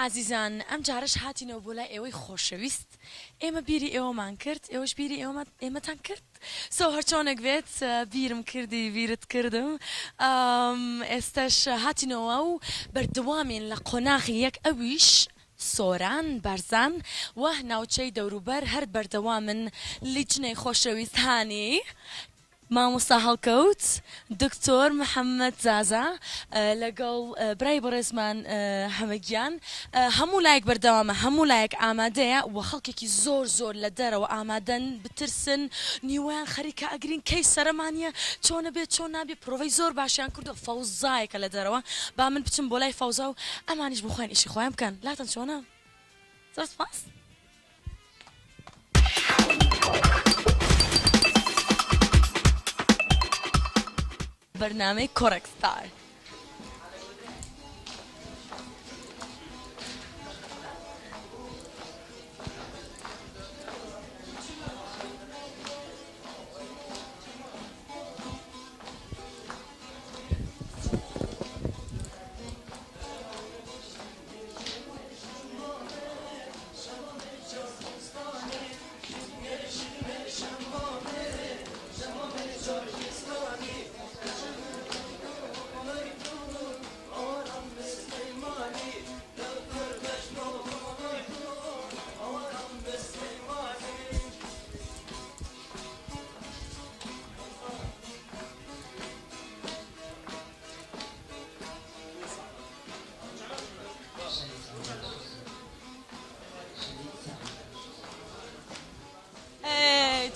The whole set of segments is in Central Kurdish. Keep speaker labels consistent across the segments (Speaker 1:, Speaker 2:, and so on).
Speaker 1: ئازیزان ئەم جارەش هاتینەوە بۆ لای ئێوەی خۆشەویست ئێمە بیری ئێوەمان کرد ئێوەش بیری ئێوەمان ئێمەتان کرد so هەرچۆنێک بێت بیرم کردی بیرت کردم ئێستەش هاتینەوە و بەردەوامین لە قۆناغی یەک ئەویش سۆران بارزان و ناوچەی دەوروبەر هەر بەردەوامن لیجنەی خۆشەویست هانی مامۆستا هەڵکەوت دکتۆر محمد زازا لەگەڵ برای بەڕێزمان حەمە گیان هەموو لایەک بەردەوامە هەموو لایەک ئامادەیە و خەڵکێکی زۆر زۆر لە دەرەوە ئامادەن بترسن نیوەیان خەریکە ئەگرین کەی سەرەمانە چۆنە بێت چۆن نابێ پرۆڤەی زۆر باشیان کردووە فەوزایەکە لە دەرەوە با من بچم بۆ لای فەوزا و ئەمانیش بۆ خۆیان ئیشی خۆیان بکەن لاتان چۆنە زۆر سپاس. بەرنامەی کۆڕەک ستار.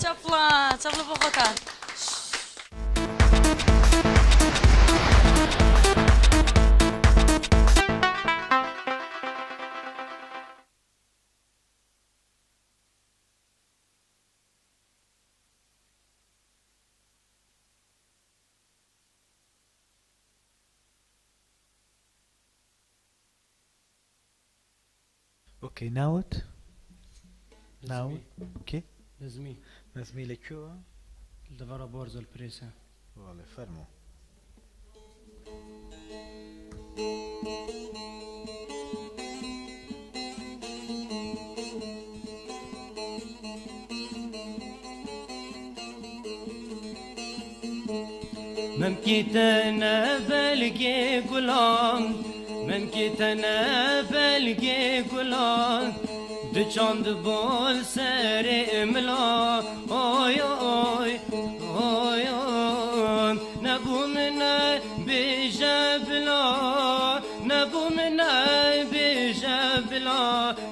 Speaker 1: چەپڵە چەپڵە بۆ خۆتان.
Speaker 2: ئۆکەی ناوت ناوت کێ
Speaker 3: نەزمی
Speaker 2: نەزمی لە کوێوە
Speaker 3: لەڤەرە بۆرزەل پرێسە
Speaker 2: بەڵێ فەرموو.
Speaker 3: مەمکی تەنە بەلگێ گوڵان مەمکی تەنە بەلگێ گوڵان دچاند بۆل سەرێ ملا ئۆی ئۆی ئۆی ئۆی نەبوو منە بێژە بلا نەبوو منە بێژە بلا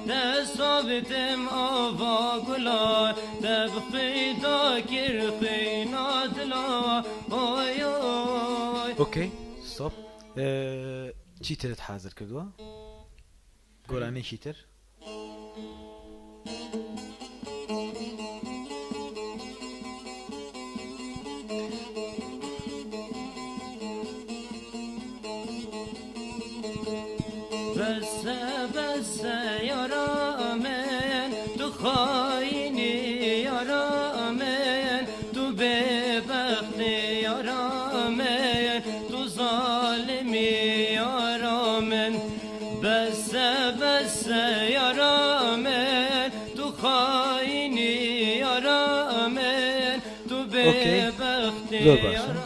Speaker 3: دەساوتم ئاوا گوڵا دەبخیدا کرخینا دلا ئۆی ئۆی.
Speaker 2: ئۆکەی ستۆپ چی ترت حازر کردووە گۆرانیکی تر؟
Speaker 3: بەسە بەسە یارا من تو خاینی یارا من تو بێبەختی یارا من تو زالمی یارا من بەسە بەسە یارا من تو خاینی یارا من تو
Speaker 2: ئۆکەی
Speaker 3: بێبەختی
Speaker 2: زۆر باشە
Speaker 3: یارا.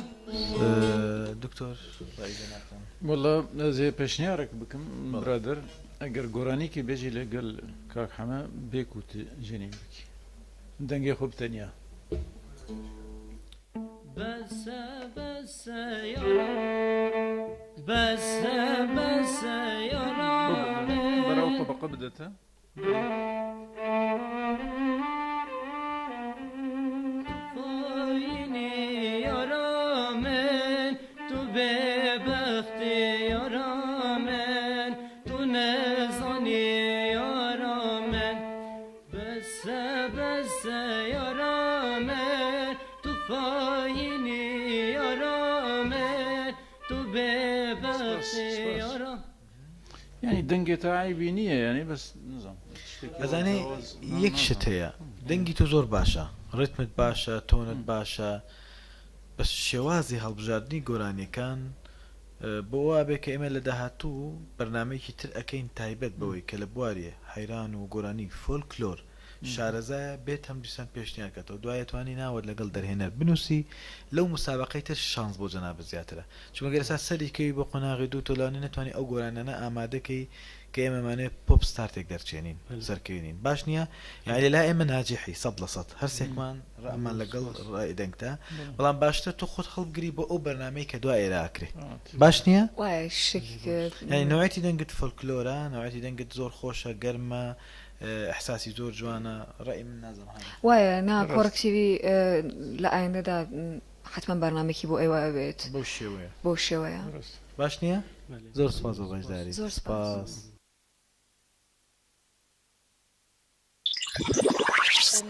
Speaker 2: دکتۆر ڕای جەنابتان.
Speaker 4: وەڵا ئەزێ پێشنیارەک بکەم
Speaker 2: بەڵێ.
Speaker 4: برادەر ئەگەر گۆرانیکی بێژی لەگەل کاک حەمە بێ کوت ژەنین بکی دەنگێ خۆ بتەنیا.
Speaker 3: بەسە بەسە یارا بەسە بەسە یارا
Speaker 4: بەرەو طبقە بدەتە.
Speaker 3: خاینی یارا من تو بێبەختی یارا من تو نەزانی یارا من بەسە بەسە یارا من تو خاینی یارا من تو بێبەختی یارا.
Speaker 4: یانی دەنگێ تا عەیبی نییە یانی بەس نزانم شتێکی وا
Speaker 2: ئەزانی
Speaker 4: جیاواز
Speaker 2: یەک شت
Speaker 4: نازانم.
Speaker 2: هەیە دەنگی تۆ زۆر باشە ڕیتمت باشە tone ت باشە بەس شێوازی هەڵبژاردنی گۆرانیەکان. بۆ وابێ کە ئێمە لە داهاتوو بەرنامەیەکی تر ئەکەین تایبەت بەوەی کە لە بواری حەیران و گۆرانی فۆلکلۆر شارەزایە بێت هەم دیسان پێشنیار کاتەوە دوای ئەتوانی ناوت لەگەڵ دەرهێنەر بنوسی لەو مسابەقەی تر شانس بۆ جەنابت زیاترە چونکە گەر ئێستا سەری کەوی بۆ قۆناغی دوو تۆ لەوانەیە نەتوانی ئەو گۆرانیانە ئامادە کەی کە ئێمە ئەمانەوێ پۆپ ستارتێک دەرچێنین سەرکەوینین باش نییە یانی لە لای ئێمە ناجحی 100% هەرسێکمان ڕامان لەگەڵ ڕای دەنگتە بەڵام باشترە تۆ خۆت هەڵبگری بۆ ئەو بەرنامەی کە دوا ئێرە ئەکرێ باش نییە؟
Speaker 5: وایە شتێک
Speaker 2: یانی نوعێتی دەنگت فۆلکلۆرە نوعێتی دەنگت زۆر خۆشە گەرمە ئیحساسی زۆر جوانە ڕەئی من نازانم هانی.
Speaker 5: وایە نا کۆڕەک تیڤی لە ئایندەدا حەتمەن بەرنامەیەکی بۆ ئێوە ئەبێت
Speaker 2: بەو شێوەیە
Speaker 5: بەو شێوەیە.
Speaker 2: باش نییە؟ زۆر سوپاس بۆ بەشداریت.
Speaker 5: زۆر سوپاس.
Speaker 2: سوپاس.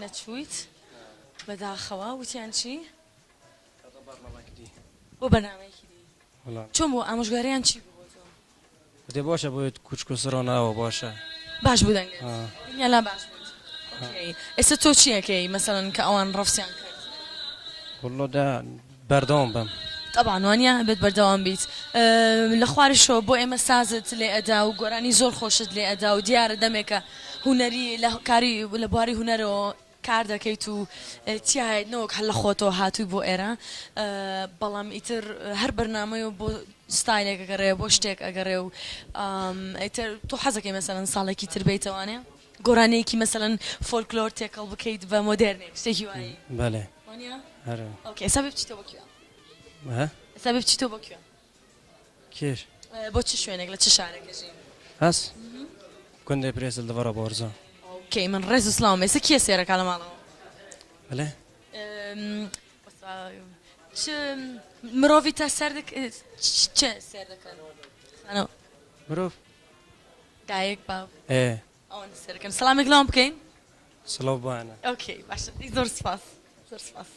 Speaker 1: نەچوویت بەداخەوە وتیان چی؟ بۆ بەرنامەیەکی دی چۆن بوو ئامۆژگاریان چی بوو بۆ تۆ؟
Speaker 3: وتێ باشە بۆیت کوچک و سڕۆ ناوە باشە.
Speaker 1: باش بوو دەنگت دنیا لا باش بووت okay ئێستا تۆ چی ئەکەی مەسەلەن کە ئەوان ڕەفسیان کرد؟
Speaker 3: وەڵڵا دە بەردەوام بم.
Speaker 1: تەبعەن وانیە ئەبێت بەردەوام بیت لە خواریشەوە بۆ ئێمە سازت لێ ئەدا و گۆرانی زۆر خۆشت لێ ئەدا و دیارە دەمێکە هونەری لە کاری لە بواری هونەرەوە کار دەکەیت و تیایت نەوەک هەر لە خۆتەوە هاتووی بۆ ئێرە بەڵام ئیتر هەر بەرنامەی و بۆ ستایلێک ئەگەڕێ بۆ شتێک ئەگەڕێ و ئیتر تۆ حەزەکەی مەسەلەن ساڵێکی تر بێیتەوانێ گۆرانیەکی مەسەلەن فۆلکلۆر تێکەڵ بکەیت بە مۆدێرنێک شتێکی وایی
Speaker 3: بەلێ
Speaker 1: وانیە؟
Speaker 3: هەرە.
Speaker 1: okay ئێستا بێ بچیتەوە بۆ کوێ؟
Speaker 3: ها؟
Speaker 1: ئێستا بێ بچیتەوە بۆ کوێ؟
Speaker 3: کێش؟
Speaker 1: بۆ چ شوێنێک لە چ شارێک ئەژی؟
Speaker 3: هەس؟ گوندێ پرێسل دەڤەرە بۆرزا.
Speaker 1: okay من ڕێز و سڵاوم ئێستا کێ سێرەکا لە ماڵەوە؟
Speaker 3: بەلێ؟
Speaker 1: چ مرۆڤی تا سەر دەک چ سێر دەکەن؟ خانەوە.
Speaker 3: مرۆڤ؟
Speaker 1: دایک باوک.
Speaker 3: ئێ.
Speaker 1: ئەوەندە سێرەکەن سڵامێک لەوان بکەین؟
Speaker 3: سڵاو بۆیانە.
Speaker 1: okay باشە زۆر سپاس زۆر سپاس.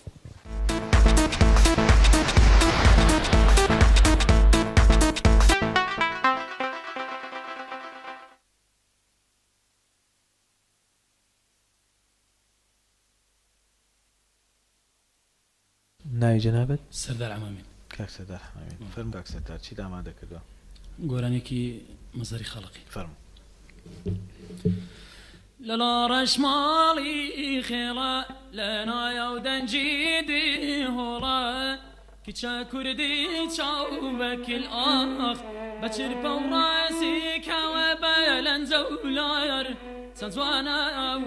Speaker 2: ناوی جەنابت؟
Speaker 6: سەردار حەمامین.
Speaker 2: کاک سەردار حەمامین فەرموو کاک سەردار چیت ئامادە کردووە؟
Speaker 6: گۆرانیەکی مەزهەری خاڵقی.
Speaker 2: فەرموو.
Speaker 6: لە لاڕەش ماڵی خێڵە لە نایاو دەنگی دهۆڵە کچە کوردی چاو بە کل ئاخ بە چرپە و ڕاسی کاوە بە لەنجە و لار چەند جوانە و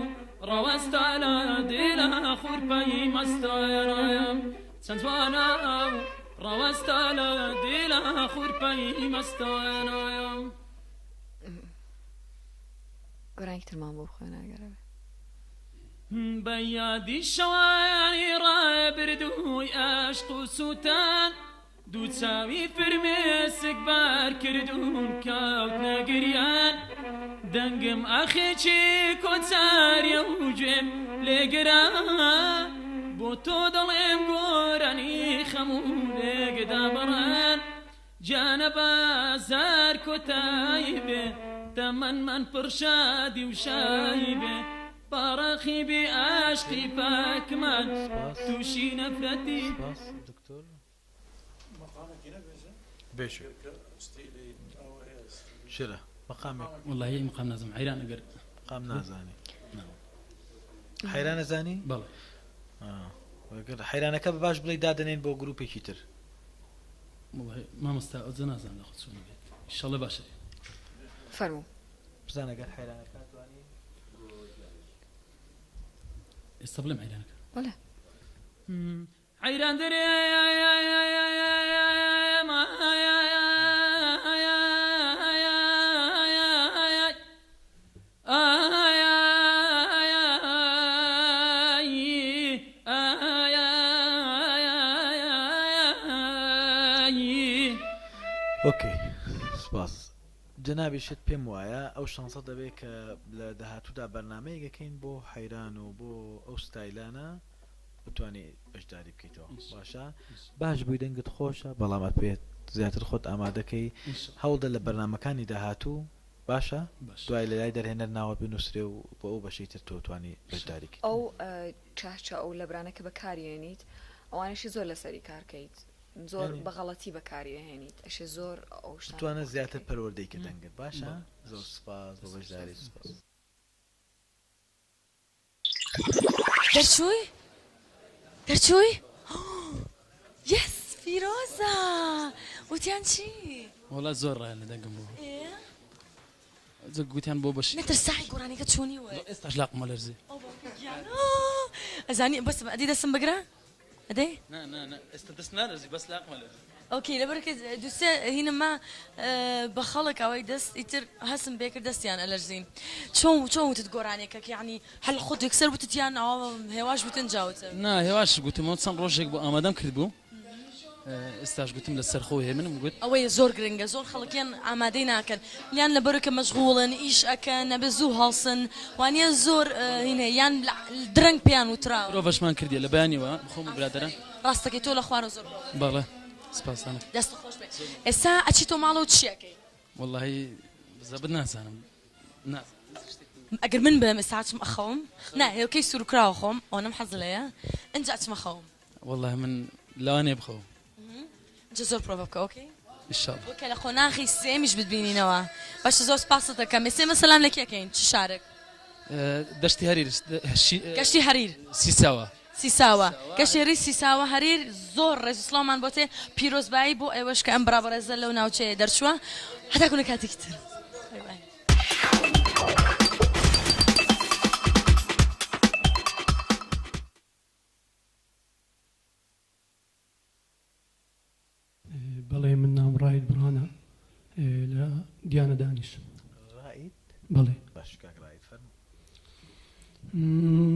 Speaker 6: ڕەوەستە لە دلە خورپەی مەستانایم چەند جوانە و ڕەوەستە لە دلە خورپەی مەستانایم.
Speaker 5: گۆرانیکی ترمان بۆ بخوێنە ئەگەر هەبێ.
Speaker 6: بە یادی شەوانی ڕابردووی ئەشق و سووتان دوو چاوی فرمێسک بار کردوون کەوتنە گریان دەنگم ئاخێکی کۆچاریە و گوێم لێگرا بۆ تۆ دەڵێم گۆرانی خەم و لێکدابڕان گیانە بازار کۆتایی بێ تەمەنمان پڕ شادی و شایی بێ با ڕەقیبی ئاشقی پاکمان
Speaker 2: سپاس
Speaker 6: تووشی نەفرەتی.
Speaker 2: سپاس دکتۆر. بێژە شرە مقامێک.
Speaker 6: وەڵاهی مقام نازم حەیران ئەگەر.
Speaker 2: مقام نازانی. حەیران ئەزانی؟
Speaker 6: بەڵێ.
Speaker 2: ئەگەر حەیرانەکە بە باش بڵێی دادەنێین بۆ گروپێکی تر.
Speaker 6: وەڵاهی مامۆستا ئەوجە نازانم لە خۆ چۆن بێت ئیشەڵێ باشە بێت.
Speaker 5: فەرموو.
Speaker 2: بزانە گەر حەیرانەکە توانی.
Speaker 6: ئێستا بڵێم حەیرانەکە؟
Speaker 5: بەڵێ.
Speaker 6: حەیران دەرێ
Speaker 2: okay سپاس جەنابیشت پێم وایە ئەو شانسە دەبێت کە لە داهاتوودا بەرنامەیەک ئەکەین بۆ حەیران و بۆ ئەو ستایلانە بتوانی بەشداری بکەیتەوە باشە باش بووی دەنگت خۆشە بەڵام ئەپێت زیاتر خۆت ئامادەکەی هەوڵدە لە بەرنامەکانی داهاتوو باشە دوای لە لای دەرهێنەر ناوت بنوسرێ و بۆ ئەو بەشەی تر تۆ توانی بەشداری کەیت.
Speaker 5: ئەو چاچە ئەو لەبرانە کە بەکاری ئێنیت ئەوانەشی زۆر لەسەری کار کەیت. زۆر بە غەڵەتی بەکاری ئەهێنیت ئەشێ زۆر ئەو شتانە
Speaker 2: بتوانە
Speaker 5: پۆخت
Speaker 2: زیاتر
Speaker 5: بکەی.
Speaker 2: پەروەردەی کە دەنگت باشە زۆر سوپاس بۆ بەشداری سوپاس.
Speaker 1: دەرچووی؟ دەرچووی؟ یەس پیرۆزە وتیان چی؟
Speaker 6: وەڵا زۆر ڕایان لە دەنگم بوو گوتیان بۆ بەشی
Speaker 1: نەترسای گۆرانیەکە چۆنی وت؟
Speaker 6: ئێستاش لاقمە لەرزێ.
Speaker 1: ئەو باوکە گیان ئەزانی بەس ئەدی دەستم بگرە ئەدەی؟
Speaker 6: نا نا نا ئێستا دەست نالەرزی بەس لاقمە لەرزێ.
Speaker 1: ئۆکەی لەبەر کە دوسێ هینم ما بە خەڵک ئەوەی دەست ئیتر هەستم پێ کرد دەستیان ئەلەرزی چۆن چۆن وتت گۆرانیەکە یانی هەر خۆت یەکسەر وتت یان ئەوە هێواش وتن جا وتم؟
Speaker 6: نا هێواش گوتم چەند ڕۆژێک بوو ئامادەم کردبوو ئێستاش گوتم لەسەر خۆ هێمنم گوت.
Speaker 1: ئەوەیە زۆر گرنگە زۆر خەڵک یان ئامادەی ناکەن یان لەبەرو کە مەشغوڵن ئیش ئەکەن ئەبێ زوو هەڵسن وانیە زۆر هین هەیە یان درەنگ پێیان وتراوە.
Speaker 6: پرۆڤەشمان کردیە لە بەیانیەوە خۆم و برادەران.
Speaker 1: ڕاستەکەی تۆ لە خوارەوە زۆر پرۆڤە.
Speaker 6: بەڵێ سپاستان ئەکەم.
Speaker 1: دەستت خۆش بێ ئێستا ئەچیتەوە ماڵەوە چی ئەکەی؟
Speaker 6: وەڵاهی بزەبت نازانم نازانم هیچ شتێک.
Speaker 1: ئەگەر من بڵێم ئێستا ئەچم ئەخەوم نا هێلکەی سوورکراوە خۆم ئەوەنەم حەز لێیە ئینجا ئەچمە خەوم.
Speaker 6: وەڵاهی من لەوانەیە بخەوم.
Speaker 1: ئینجا زۆر پرۆڤە بکە ئۆکەی؟
Speaker 6: ئیشاڵڵا.
Speaker 1: بۆ کە لە قۆناغی سێیەمیش بتبینینەوە. باشە زۆر سپاست دەکەم. ئێستا ئێمە سەلام لە کێ ئەکەین؟ چ شارێک؟
Speaker 6: دەشتی هەریر.
Speaker 1: گەشتی هەریر.
Speaker 6: سیساوە.
Speaker 1: سیساوە. گەشتی هەریر سیساوە هەریر زۆر ڕێز و سڵاومان بۆ تێ. پیرۆزبایی بۆ ئێوەش کە ئەم برا بەڕێزە لەو ناوچەیە دەرچووە. هەتاکو لە کاتێکی تر. بای بای.
Speaker 7: بەڵێ من ناوم ڕائید بڕانە لە دیانە دانیشم.
Speaker 2: ڕائید؟
Speaker 7: بەڵێ.
Speaker 2: باش کاک ڕائید فەرموو.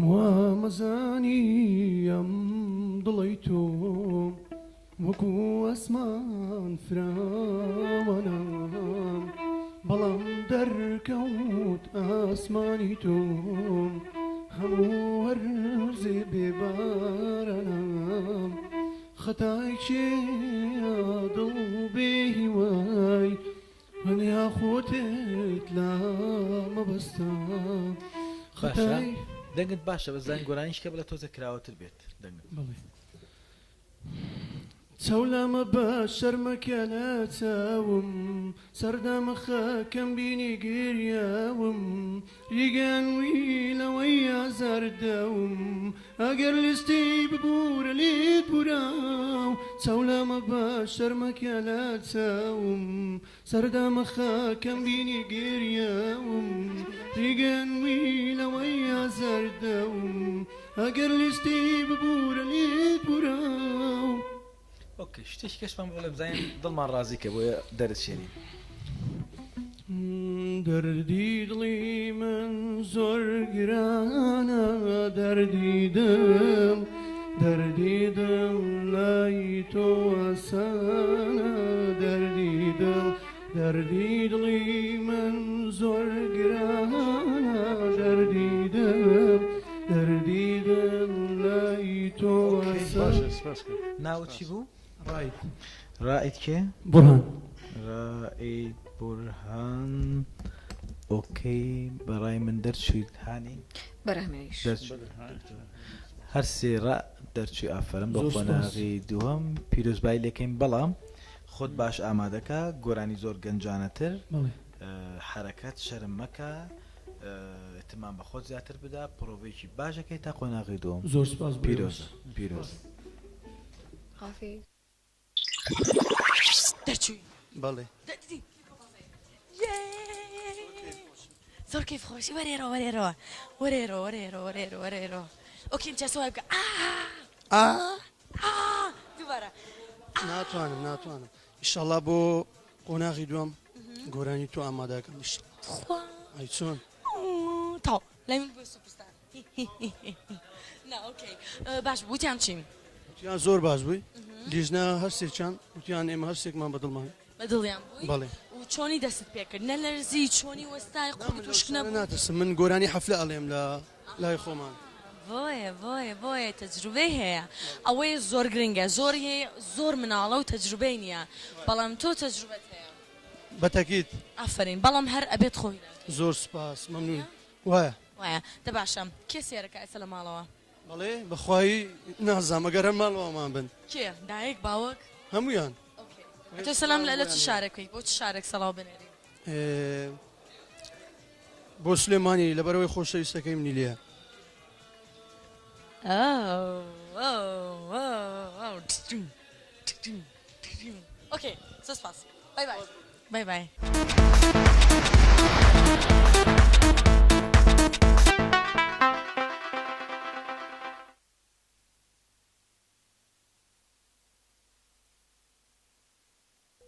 Speaker 7: وا مەزانی ئەم دڵەی تۆ وەکو ئاسمان فراوانە بەڵام دەرکەوت ئاسمانی تۆ هەموو وەرزێ بێ بارانە خەتای کێیە دڵ بێ هیوای تەنیا خۆتت لا مەبەستە
Speaker 2: باشە
Speaker 7: خەتای.
Speaker 2: دەنگت باشە بەس زانین گۆرانیش کە بڵێ تۆزێ کراوەتر بێت دەنگت.
Speaker 7: بەڵێ. چاو لامە بە شەرمەکە لە چاوم سەردامەخە کەم بینی گریاوم ریگان وی لەوەی ئازارت داوم ئەگەر لیستی ببورە لێت بوراو چاو لامە بە شەرمەکە لە چاوم سەردامەخە کەم بینی گریاوم ریگان وی لەوەی ئازارت داوم ئەگەر لیستی ببورە لێت بوراو.
Speaker 2: ئۆکەی شتێکی کەشمان بڵێ بزانین دڵمان ڕازی کە بۆیە دەرت شێنین.
Speaker 7: دەردی دڵی من زۆر گرانە دەردی دڵ دەردی دڵ لای تۆ ئاسانە دەردی دڵ دەردی دڵی من زۆر گرانە دەردی دڵ دەردی دڵ لای تۆ ئاسانە.
Speaker 2: ناوت چی بوو؟
Speaker 7: ڕائید.
Speaker 2: ڕائید کێ؟
Speaker 7: بورهان.
Speaker 2: ڕائید بورهان ئۆکەی بەڕای من دەرچوویت هانی؟
Speaker 5: بەرهەمێنیش.
Speaker 2: دەرچووی هەر سێ ڕا دەرچووی ئافەرم بۆ
Speaker 7: زۆر سوپاس.
Speaker 2: قۆناغی دووەم پیرۆزبایی لێکەین بەڵام خۆت باش ئامادەکە گۆرانی زۆر گەنجانەتر
Speaker 7: بەڵێ.
Speaker 2: حەرەکەت شەرم مەکە ئیتمام بە خۆت زیاتر بدە پرۆڤەیەکی باش ئەکەی تا قۆناغی دووەم
Speaker 7: زۆر سوپاس بۆ ئێوەش.
Speaker 2: پیرۆزە پیرۆزە.
Speaker 5: خافی.
Speaker 1: دەرچووی؟
Speaker 8: بەڵێ.
Speaker 1: زۆر کەیف خۆشی وەرێرەوە وەرێرەوە وەرێرەوە وەرێرەوە وەرێرەوە وەرێرەوە ئۆکەی ئینجا سوای بکە ئا
Speaker 8: ئا
Speaker 1: ئا دووبارە
Speaker 8: ناتوانم ناتوانم ئیشەڵا بۆ قۆناغی دووەم گۆرانی تۆ ئامادەکەم ئیشەڵا
Speaker 1: تخوا
Speaker 8: ئەی چۆن
Speaker 1: تەواو لای من بووە سوپرستار نا ئۆکەی باش بوو وتیان چیم
Speaker 8: وتیان زۆر باش بووی لیژنە هەرسێکیان وتیان ئێمە هەرسێکمان بەدڵمان
Speaker 1: بەدڵیان بووی
Speaker 8: بەڵێ
Speaker 1: و چۆنی دەستت پێکرد نەلەرزی چۆنی وەستای قوڕگت وشک نەبوو
Speaker 8: ناترسم من گۆرانی حەفلە ئەڵێم لە لای خۆمان.
Speaker 1: بۆیە بۆیە بۆیە تەجروبەی هەیە ئەوەیە زۆر گرنگە زۆری هەیە زۆر مناڵە و تەجروبەی نییە بەڵام تۆ تەجروبەت هەیە.
Speaker 8: بەتەکید.
Speaker 1: ئافەرین بەڵام هەر ئەبێت خۆ هیلاک.
Speaker 8: زۆر سوپاس مەمنون وایە.
Speaker 1: وایە دە باشە کێ سێرەکە ئێستا لە ماڵەوە؟
Speaker 8: بەڵێ بەخوایی نازانم ئەگەر هەر ماڵەوەمان بن.
Speaker 1: کێ دایک باوک؟
Speaker 8: هەموویان.
Speaker 1: تۆ سەلام لە چ شارێکەی بۆ چ شارێک سەڵاو بنێری؟
Speaker 8: بۆ سلێمانی لەبەرەوەی خۆشەویستەکەی منی لێیە.
Speaker 1: okay زۆر سپاس bye bye bye bye.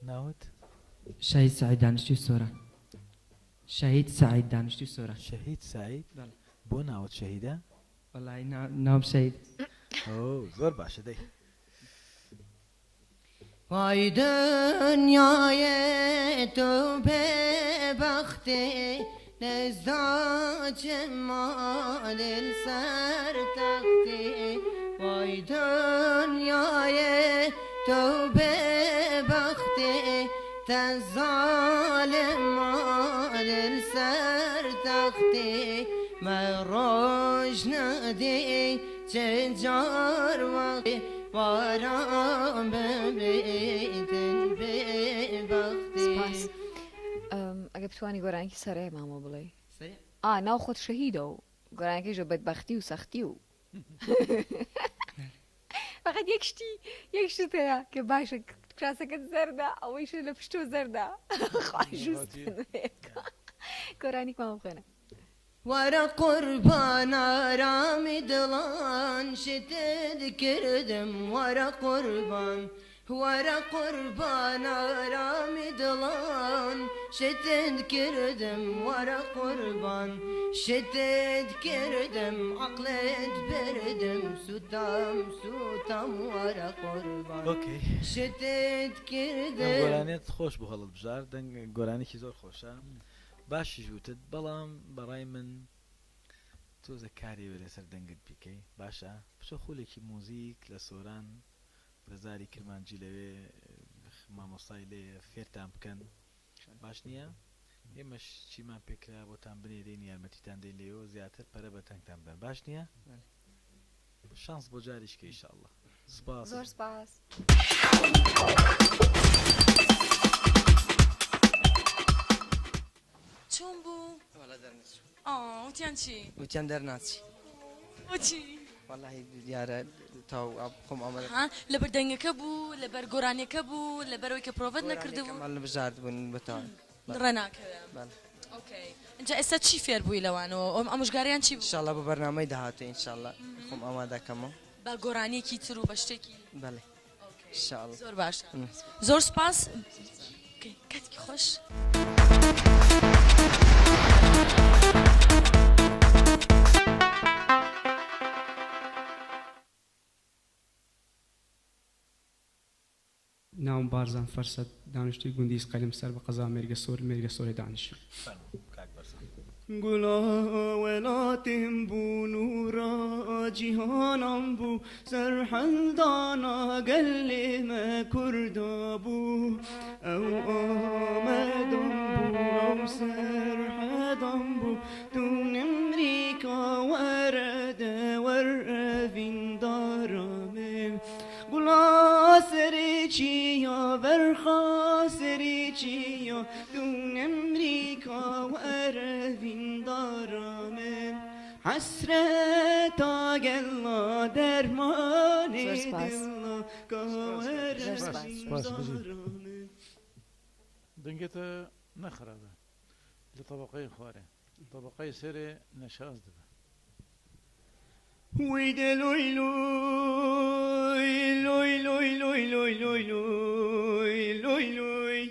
Speaker 2: ناوت؟
Speaker 9: شەهید سەعید دانیشتووی سۆران. شەهید سەعید دانیشتووی سۆران.
Speaker 2: شەهید سەعید؟
Speaker 9: بەڵێ.
Speaker 2: بۆ ناوت شەهیدە؟
Speaker 9: وەڵایی ناوم شەهید.
Speaker 2: ئۆو زۆر باشە دەی.
Speaker 10: وای دنیایێ تۆ بێ بەختێ نەزا جەمالێ سەر تەختێ وای دنیایێ تۆ بێ بەختێ تەزالێ مالێ سەر تەختێ مە ڕۆژ نەدێ چ جار وەختێ باران ببیتن بێ بەختێ.
Speaker 5: سپاس. ئەگەر بتوانی گۆرانیەکی سەرێ مامۆ بڵێی.
Speaker 10: سەرێ؟
Speaker 5: ئا ناو خۆت شەهیدە و گۆرانیەکەیش بە بەدبەختی و سەختی و فقط یەک شتی یەک شت هەیە کە باشە کراسەکەت زەردە ئەوەیشە لە پشتۆ زەردە گۆرانیک مامۆ بخوێنە.
Speaker 10: وەرە قوربان ئارامی دڵان شتت کردم وەرە قوربان وەرە قوربان ئارامی دڵان شتت کردم وەرە قوربان شتت کردم عەقڵت بردم سوتام سوتام وەرە قوربان
Speaker 2: okay
Speaker 10: شتت
Speaker 2: ئەم
Speaker 10: کردم.
Speaker 2: گۆرانیەت خۆش بوو هەڵت بژارد دەنگ گۆرانیکی زۆر خۆشە باشیش وتت بەڵام بەڕای من تۆزێک کاری وێ لەسەر دەنگت بیکەی باشە بچۆ خولێکی موزیک لە سۆران لە زاری کرمانجی لەوێ مامۆستای لێیە فێرتان بکەن باش نییە ئێمەش چیمان پێکرا بۆتان بنێرین یارمەتیتان دەین لێوە زیاتر پەرە بە تەنگتان بدەن باش نییە شانس بۆ جاریشکە ئیشاڵڵا سپاس.
Speaker 5: زۆر سپاس.
Speaker 1: چۆن بوو؟
Speaker 9: وەڵا دەرنەچوو.
Speaker 1: ئا وتیان چی؟
Speaker 9: وتیان دەرناچی.
Speaker 1: بۆچی؟
Speaker 9: وەڵاهی دیارە تاو خۆم ئامادە.
Speaker 1: ها لەبەر دەنگەکە بوو لەبەر گۆرانیەکە بوو لەبەرەوەی کە پرۆڤەت نەکردبوو؟
Speaker 9: گۆرانیەکەمان بژارد بوون بەتەواوی.
Speaker 1: ڕێناکەوێ.
Speaker 9: بەڵێ.
Speaker 1: okay ئینجا ئێستا چی فێر بووی لەوانەوە ئەم ئامۆژگاریان چی بوو؟
Speaker 9: ئینشاڵڵا بۆ بەرنامەی داهاتوو ئینشاڵڵا خۆم ئامادەکەمەوە.
Speaker 1: بە گۆرانیەکی تر و بە شتێکی؟
Speaker 9: بەڵێ ئینشاڵڵا.
Speaker 1: زۆر باشە زۆر سوپاس. okay کاتێکی خۆش.
Speaker 7: ناوم بارزان فەرسەت دانیشتووی گوندی ئیسقەلم سەر بە قەزا مێرگەسۆر مێرگەسۆرێ دانیشم.
Speaker 2: فەرموو کاک بەرزان.
Speaker 11: گوڵا وڵاتم بوو نورا جیهانم بوو سەرهەڵدانا گەلێ مە کوردا بوو ئەو ئامەدم بوو ئەو سەرحەدم بوو تو نمریکا وەرە وەرە ڤیندارامێ گوڵا سەرێ چیا بەرخا سەرێ چیا تو نمریکا وەرە ڤیندارامێ حەسرەتا گەللا دەرمانێ
Speaker 5: زۆر سپاس.
Speaker 11: دڵا کاوەرە
Speaker 5: زۆر سپاس.
Speaker 4: سپاس بژی.
Speaker 11: ڤیندارامێ.
Speaker 4: دەنگێتە نەخرابە لە تەبەقەی خوارێ تەبەقەی سەرێ نەشاز دەبە.
Speaker 11: وی دلوی لوی لوی لوی لوی لوی لوی لوی لوی لوی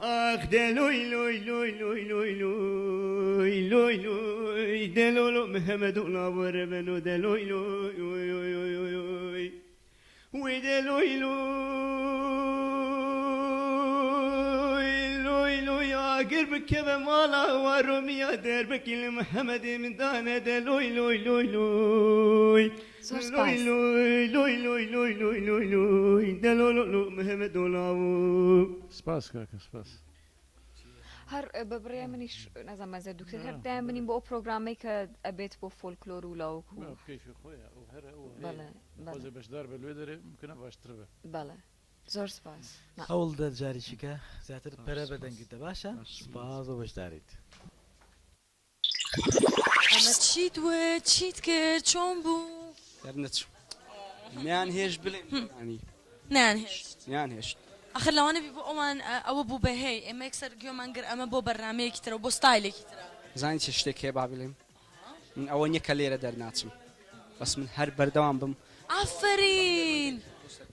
Speaker 11: آخ دلوی لوی لوی لوی لوی لوی لوی لوی دلولو محمد وربنو دلوی لوی لوی لوی لوی وی دلوی لوی لوی لوی ئاگر بکەوە ماڵا وەڕۆمیە دەربکی لە محەممەدی من دانە دەلۆی لۆی لۆی لۆی
Speaker 5: زۆر
Speaker 11: لۆی
Speaker 5: سپاس.
Speaker 11: لۆی لۆی لۆی لۆی لۆی لۆی لۆی دەلۆ لۆ لۆ محەممەد دۆلاوو.
Speaker 4: سپاس کاکە سپاس.
Speaker 5: هەر بە بڕیای منیش نازانم مەزە دکتۆر هەر دایان بنین بۆ ئەو پرۆگرامەی کە ئەبێت بۆ فۆلکلۆر و لاوک و
Speaker 4: کەیفی خۆیە ئەو هەر ئەو
Speaker 5: بەڵێ بەڵێ
Speaker 4: خۆزە بەشدار بە لێ دەرێ ممکنە باشتر بێ.
Speaker 5: بەڵێ. زۆر سپاس.
Speaker 2: هەوڵ دە جارێکیکە زیاتر پەرە بە دەنگت دە باشە سپاس بۆ بەشداریت.
Speaker 1: ئەمە چیت وت چیت کرد چۆن بوو؟
Speaker 12: دەرنەچوو نەیان هێشت بلێم گۆرانی.
Speaker 1: نەیان هێشت.
Speaker 12: نەیان هێشت.
Speaker 1: ئاخر لەوانە بی بۆ ئەوان ئەوە بوو بە هەی ئێمە یەکسەر گوێمان گر ئەمە بۆ بەرنامەیەکی ترە و بۆ ستایلێکی ترە.
Speaker 12: زانی چ شتێک هەیە با بلێم من ئەوە نیە کە لێرە دەرناچم بەس من هەر بەردەوام بم.
Speaker 1: ئافەرین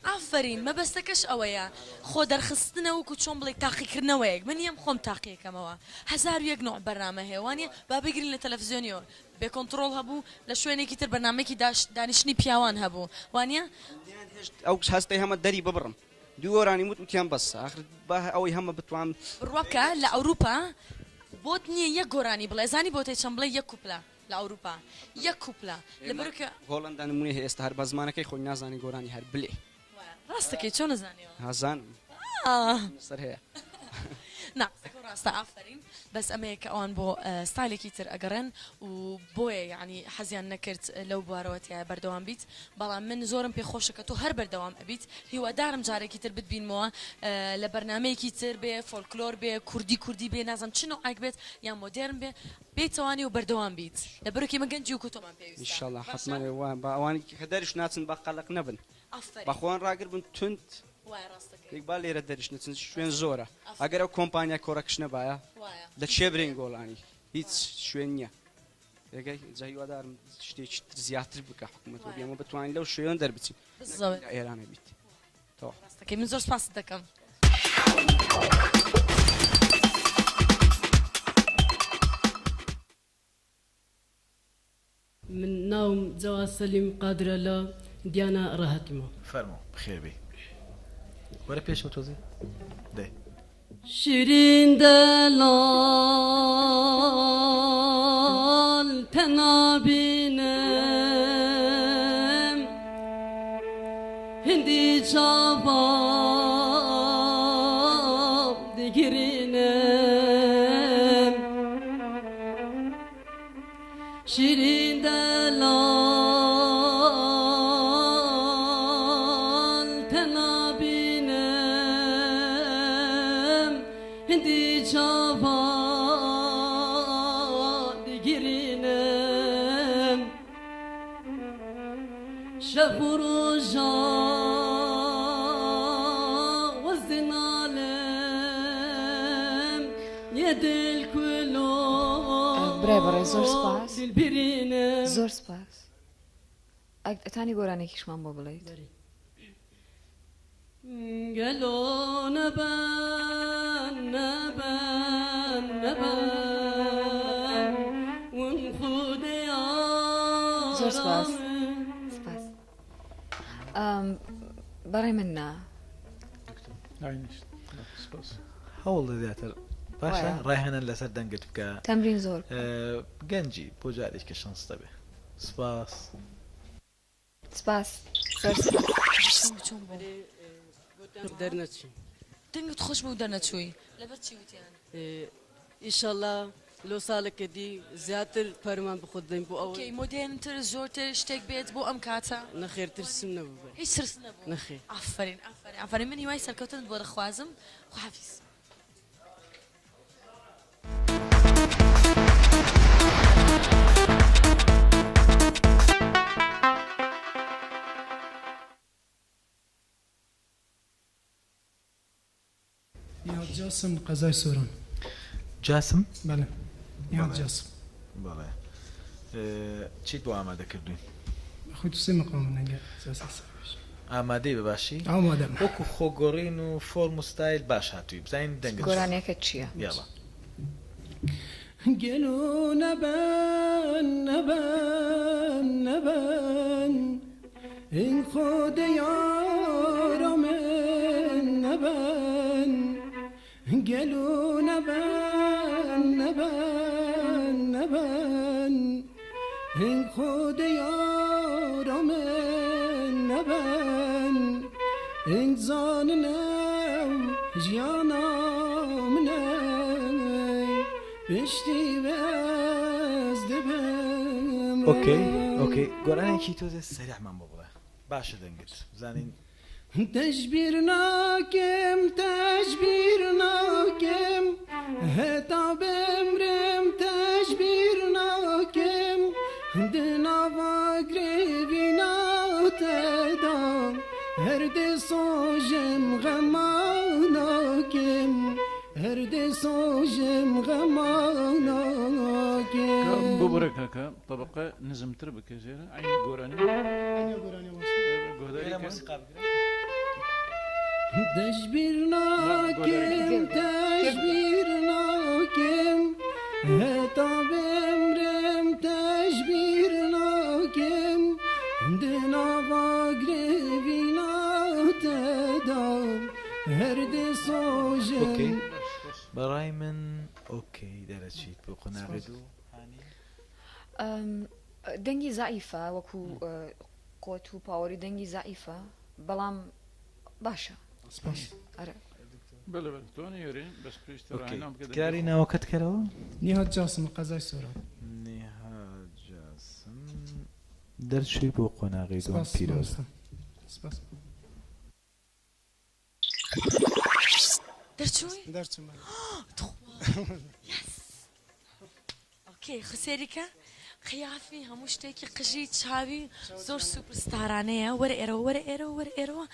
Speaker 1: ئافەرین مەبەستەکەش ئەوەیە خۆ دەرخستنە وەکو چۆن بڵێی تاقیکردنەوەیەک من یەم خۆم تاقیەکەمەوە 1001 نوع بەرنامە هەیە وانیە با بگرین لە تەلەفزیۆنیەوە بێ کۆنتڕۆڵ هەبوو لە شوێنێکی تر بەرنامەیەکی دانیشتنی پیاوان هەبوو وانیە؟
Speaker 12: ئەو هەستەی هەمە دەری ببڕم دوو گۆرانیم وت وتیان بەسە ئاخر با ئەوەی هەمە بتوان.
Speaker 1: بڕوا بکە لە ئەوروپا بۆت نیە یەک گۆرانی بڵێ ئەزانی بۆتەی چەند بڵێ یەک کوپلە لە ئەوروپا یەک کوپلە لەبەر کە.
Speaker 12: هۆڵەندا نمونەی هەیە ئێستا هەر بە زمانەکەی خۆی نازانی گۆرانی هەر بلێ.
Speaker 1: ڕاستەکەی چۆن ئەزانیەوە؟
Speaker 12: ئەزانم لەسەر هەیە.
Speaker 1: نا قسەکەو ڕاستە ئافەرین بەس ئەمەیە کە ئەوان بۆ ستایلێکی تر ئەگەڕێن و بۆیە یەعنی حەزیان نەکرد لەو بوارەوە تیایا بەردەوام بیت بەڵام من زۆرم پێ خۆشە کە تۆ هەر بەردەوام ئەبیت هیوادارم جارێکی تر بتبینمەوە لە بەرنامەیەکی تر بێ فۆلکلۆر بێ کوردی کوردی بێ نازانم چ نەوعێک بێت یان مۆدێرن بێ بێیتەوانی و بەردەوام بیت لەبەرئەوەی ئێمە گەنجی وەکو تۆمان پێویستە
Speaker 12: ئیشەڵا باشە؟ حەتمەن وا با ئەوانی کە دەرش ناچن با قەلەق نەبن
Speaker 1: ئافەرین.
Speaker 12: با خۆیان ڕاگر بن توند
Speaker 1: وایە ڕاست دەکەی.
Speaker 12: دەی با لێرە دەرش نەچن شوێن زۆرە
Speaker 1: ئافەرین.
Speaker 12: ئەگەر ئەو کۆمپانیای کۆڕەکش نەبایە
Speaker 1: وایە.
Speaker 12: لە چێ برێین گۆڵانی هیچ شوێن نییە تێگەی جا هیوادارم شتێکی تر زیاتر بکە حکوومەت و
Speaker 1: وایە.
Speaker 12: ئێمە بتوانین لەو شوێن دەربچین نەک
Speaker 1: بالضبط.
Speaker 12: لە ئێرانە بیت تەواو.
Speaker 1: ڕاست دەکەی من زۆر سپاست دەکەم.
Speaker 13: من ناوم جەواد سەلیم قادرە لە دیانا ڕاهاتیمەوە.
Speaker 2: فەرموو بەخێر بێی وەرە پێشەوە تۆزێ دەی.
Speaker 13: شیرین دەلال تە نابینم هندی چاڤا دگرینم. شیرین دەلال تە نابینم هندی چاڤا دگرینم شەف و ڕۆژا وەز دنالم یە دل کولۆ
Speaker 5: برای بەڕێز زۆر سپاس.
Speaker 13: دل برینم.
Speaker 5: زۆر سپاس. ئەتانی گۆرانێکیشمان بۆ بڵێیت؟
Speaker 13: گەلۆ نەبەن نەبەن نەبەن ون خودێ
Speaker 5: زۆر سپاس.
Speaker 13: یارم.
Speaker 5: سپاس. بەڕێ من نا.
Speaker 4: سپاس.
Speaker 2: هەوڵ دە زیاتر باشە
Speaker 5: وایە.
Speaker 2: ڕاهێنان لەسەر دەنگت بکە.
Speaker 5: تەمرین زۆر بکە.
Speaker 2: گەنجی بۆ جارێک کە شەنست دەبێ. سپاس.
Speaker 5: سپاس. زۆر سپاس.
Speaker 1: چۆن چۆن بوو؟
Speaker 13: دەرنەچووین.
Speaker 1: دەنگت خۆش بوو دەرنەچووی لەبەر چی وتیان؟
Speaker 13: ئیشەڵا لۆ ساڵەکە دی زیاتر پەرمان بە خۆت دەین بۆ ئەوەی.
Speaker 1: ئۆکەی مۆدێرنتر زۆرتر شتێک بێت بۆ ئەم کاتە؟
Speaker 13: نەخێر ترسم نەبوو بەرێ.
Speaker 1: هیچ ترست نەبوو؟
Speaker 13: نەخێر.
Speaker 1: ئافەرین ئافەرین ئافەرین من هیوای سەرکەوتنت بۆ دەخوازم خواحافیز.
Speaker 7: نیهاد جاسم قەزای سۆران.
Speaker 2: جاسم؟
Speaker 7: بەڵێ نیهاد جاسم.
Speaker 2: بەڵێ چیت بۆ ئامادە کردوین؟
Speaker 7: خۆی تو سێ مەقام من ئەگەر سیاسەت سەر بێژ.
Speaker 2: ئامادەی بە باشی؟
Speaker 7: ئامادەم.
Speaker 2: وەکو خۆگۆڕین و فۆرم و ستایل باش هاتووی بزانین دەنگت چۆنە.
Speaker 5: گۆرانیەکەت چییە؟
Speaker 2: یاڵا.
Speaker 13: گەلۆ نەبەن نەبەن نەبەن این خودێ یارا من نەبەن گەلۆ نەبەن نەبەن نەبەن این خودێ یارا من نەبەن این زاننەو ژیانا منە پشتی بەس دەبم.
Speaker 2: ئۆکەی ئۆکەی گۆرانێکی تۆزێ سەریعمان بۆ بڵێ باشە دەنگت بزانین.
Speaker 10: تەژبیر ناکەم تەژبیر ناکەم هەتا بمرم تەژبیر ناکەم دناوا گرێوینا تێدا هەر دێسۆژم غەما ناکەم هەر دێسۆژم غەما ناکەم.
Speaker 4: ببورە کاکە تەبەقە نزمتر بکە ژێرە عەینی گۆرانی
Speaker 8: عەینی گۆرانی مامۆستا.
Speaker 4: گۆداری
Speaker 2: لێرە
Speaker 4: کە.
Speaker 2: مۆسیقا بگرە.
Speaker 10: تەژبیر ناکەم تەژبیر ناکەم هەتا بمرم تەژبیر ناکەم دناوا گرێوینا تێدا هەر دێسۆژم.
Speaker 2: ئۆکەی بەڕای من ئۆکەی دەرەچیت بۆ قۆناغی دوو هانی.
Speaker 5: دەنگی زەعیفە وەکو قوت و پاوەری دەنگی زەعیفە بەڵام باشە.
Speaker 8: سپاس.
Speaker 5: ئەرێ.
Speaker 4: بەلێ بەلێ تۆ نەیەرێ بەس پێویستە
Speaker 2: ئۆکەی
Speaker 4: ڕاهێنان بکە دەنگی
Speaker 2: تکراری
Speaker 4: خۆ.
Speaker 2: ناوەکەت کەرەوە.
Speaker 8: نیهاد جاسم لە قەزای سۆران.
Speaker 2: نیهاد جاسم دەرچووی بۆ قۆناغی دووەم
Speaker 8: سپاس
Speaker 2: پیرۆزە.
Speaker 8: مامۆستا سپاس.
Speaker 1: دەرچووی؟
Speaker 8: دەرچووم بەلێ.
Speaker 1: تخوا یەس ئۆکەی خو سەیری کە قیافی هەموو شتێکی قژی چاوی زۆر سوپر ستارانەیە وەرە ئێرەوە وەرە ئێرەوە وەرە ئێرەوە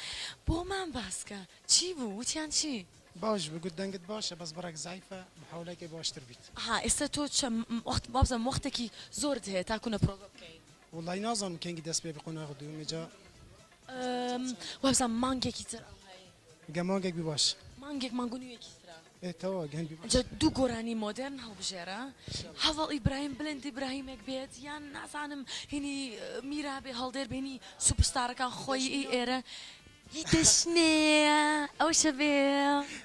Speaker 1: بۆمان باسکە چی بوو وتیان چی؟
Speaker 8: باش بوو گوت دەنگت باشە بەس بڕێک زەعیفە محاولەکەی باشتر بیت.
Speaker 1: ئەها ئێستا تۆ چە وەخت وابزانم وەختێکی زۆرت هەیە تاکو نە پرۆڤە بکەین.
Speaker 8: وەڵای نازانم کەنگی دەست پێ بی قۆناغ دووەم جا.
Speaker 1: وابزانم مانگێکی تر ئەوهایی.
Speaker 8: گە مانگێک بی باشە.
Speaker 1: مانگێک مانگ و نیوێکی ترە.
Speaker 8: ئێ تەواو گەن بی باشە.
Speaker 1: جا دوو گۆرانی مۆدێرن هەڵبژێرە هەڤاڵ ئیبراهیم بلند ئیبراهیمێک بێت یان نازانم هینی میرا بێ هەڵدێر بێ هینی سوپرستارەکان خۆی ئی ئێرە هی دەشنێ ئەوشە بێ.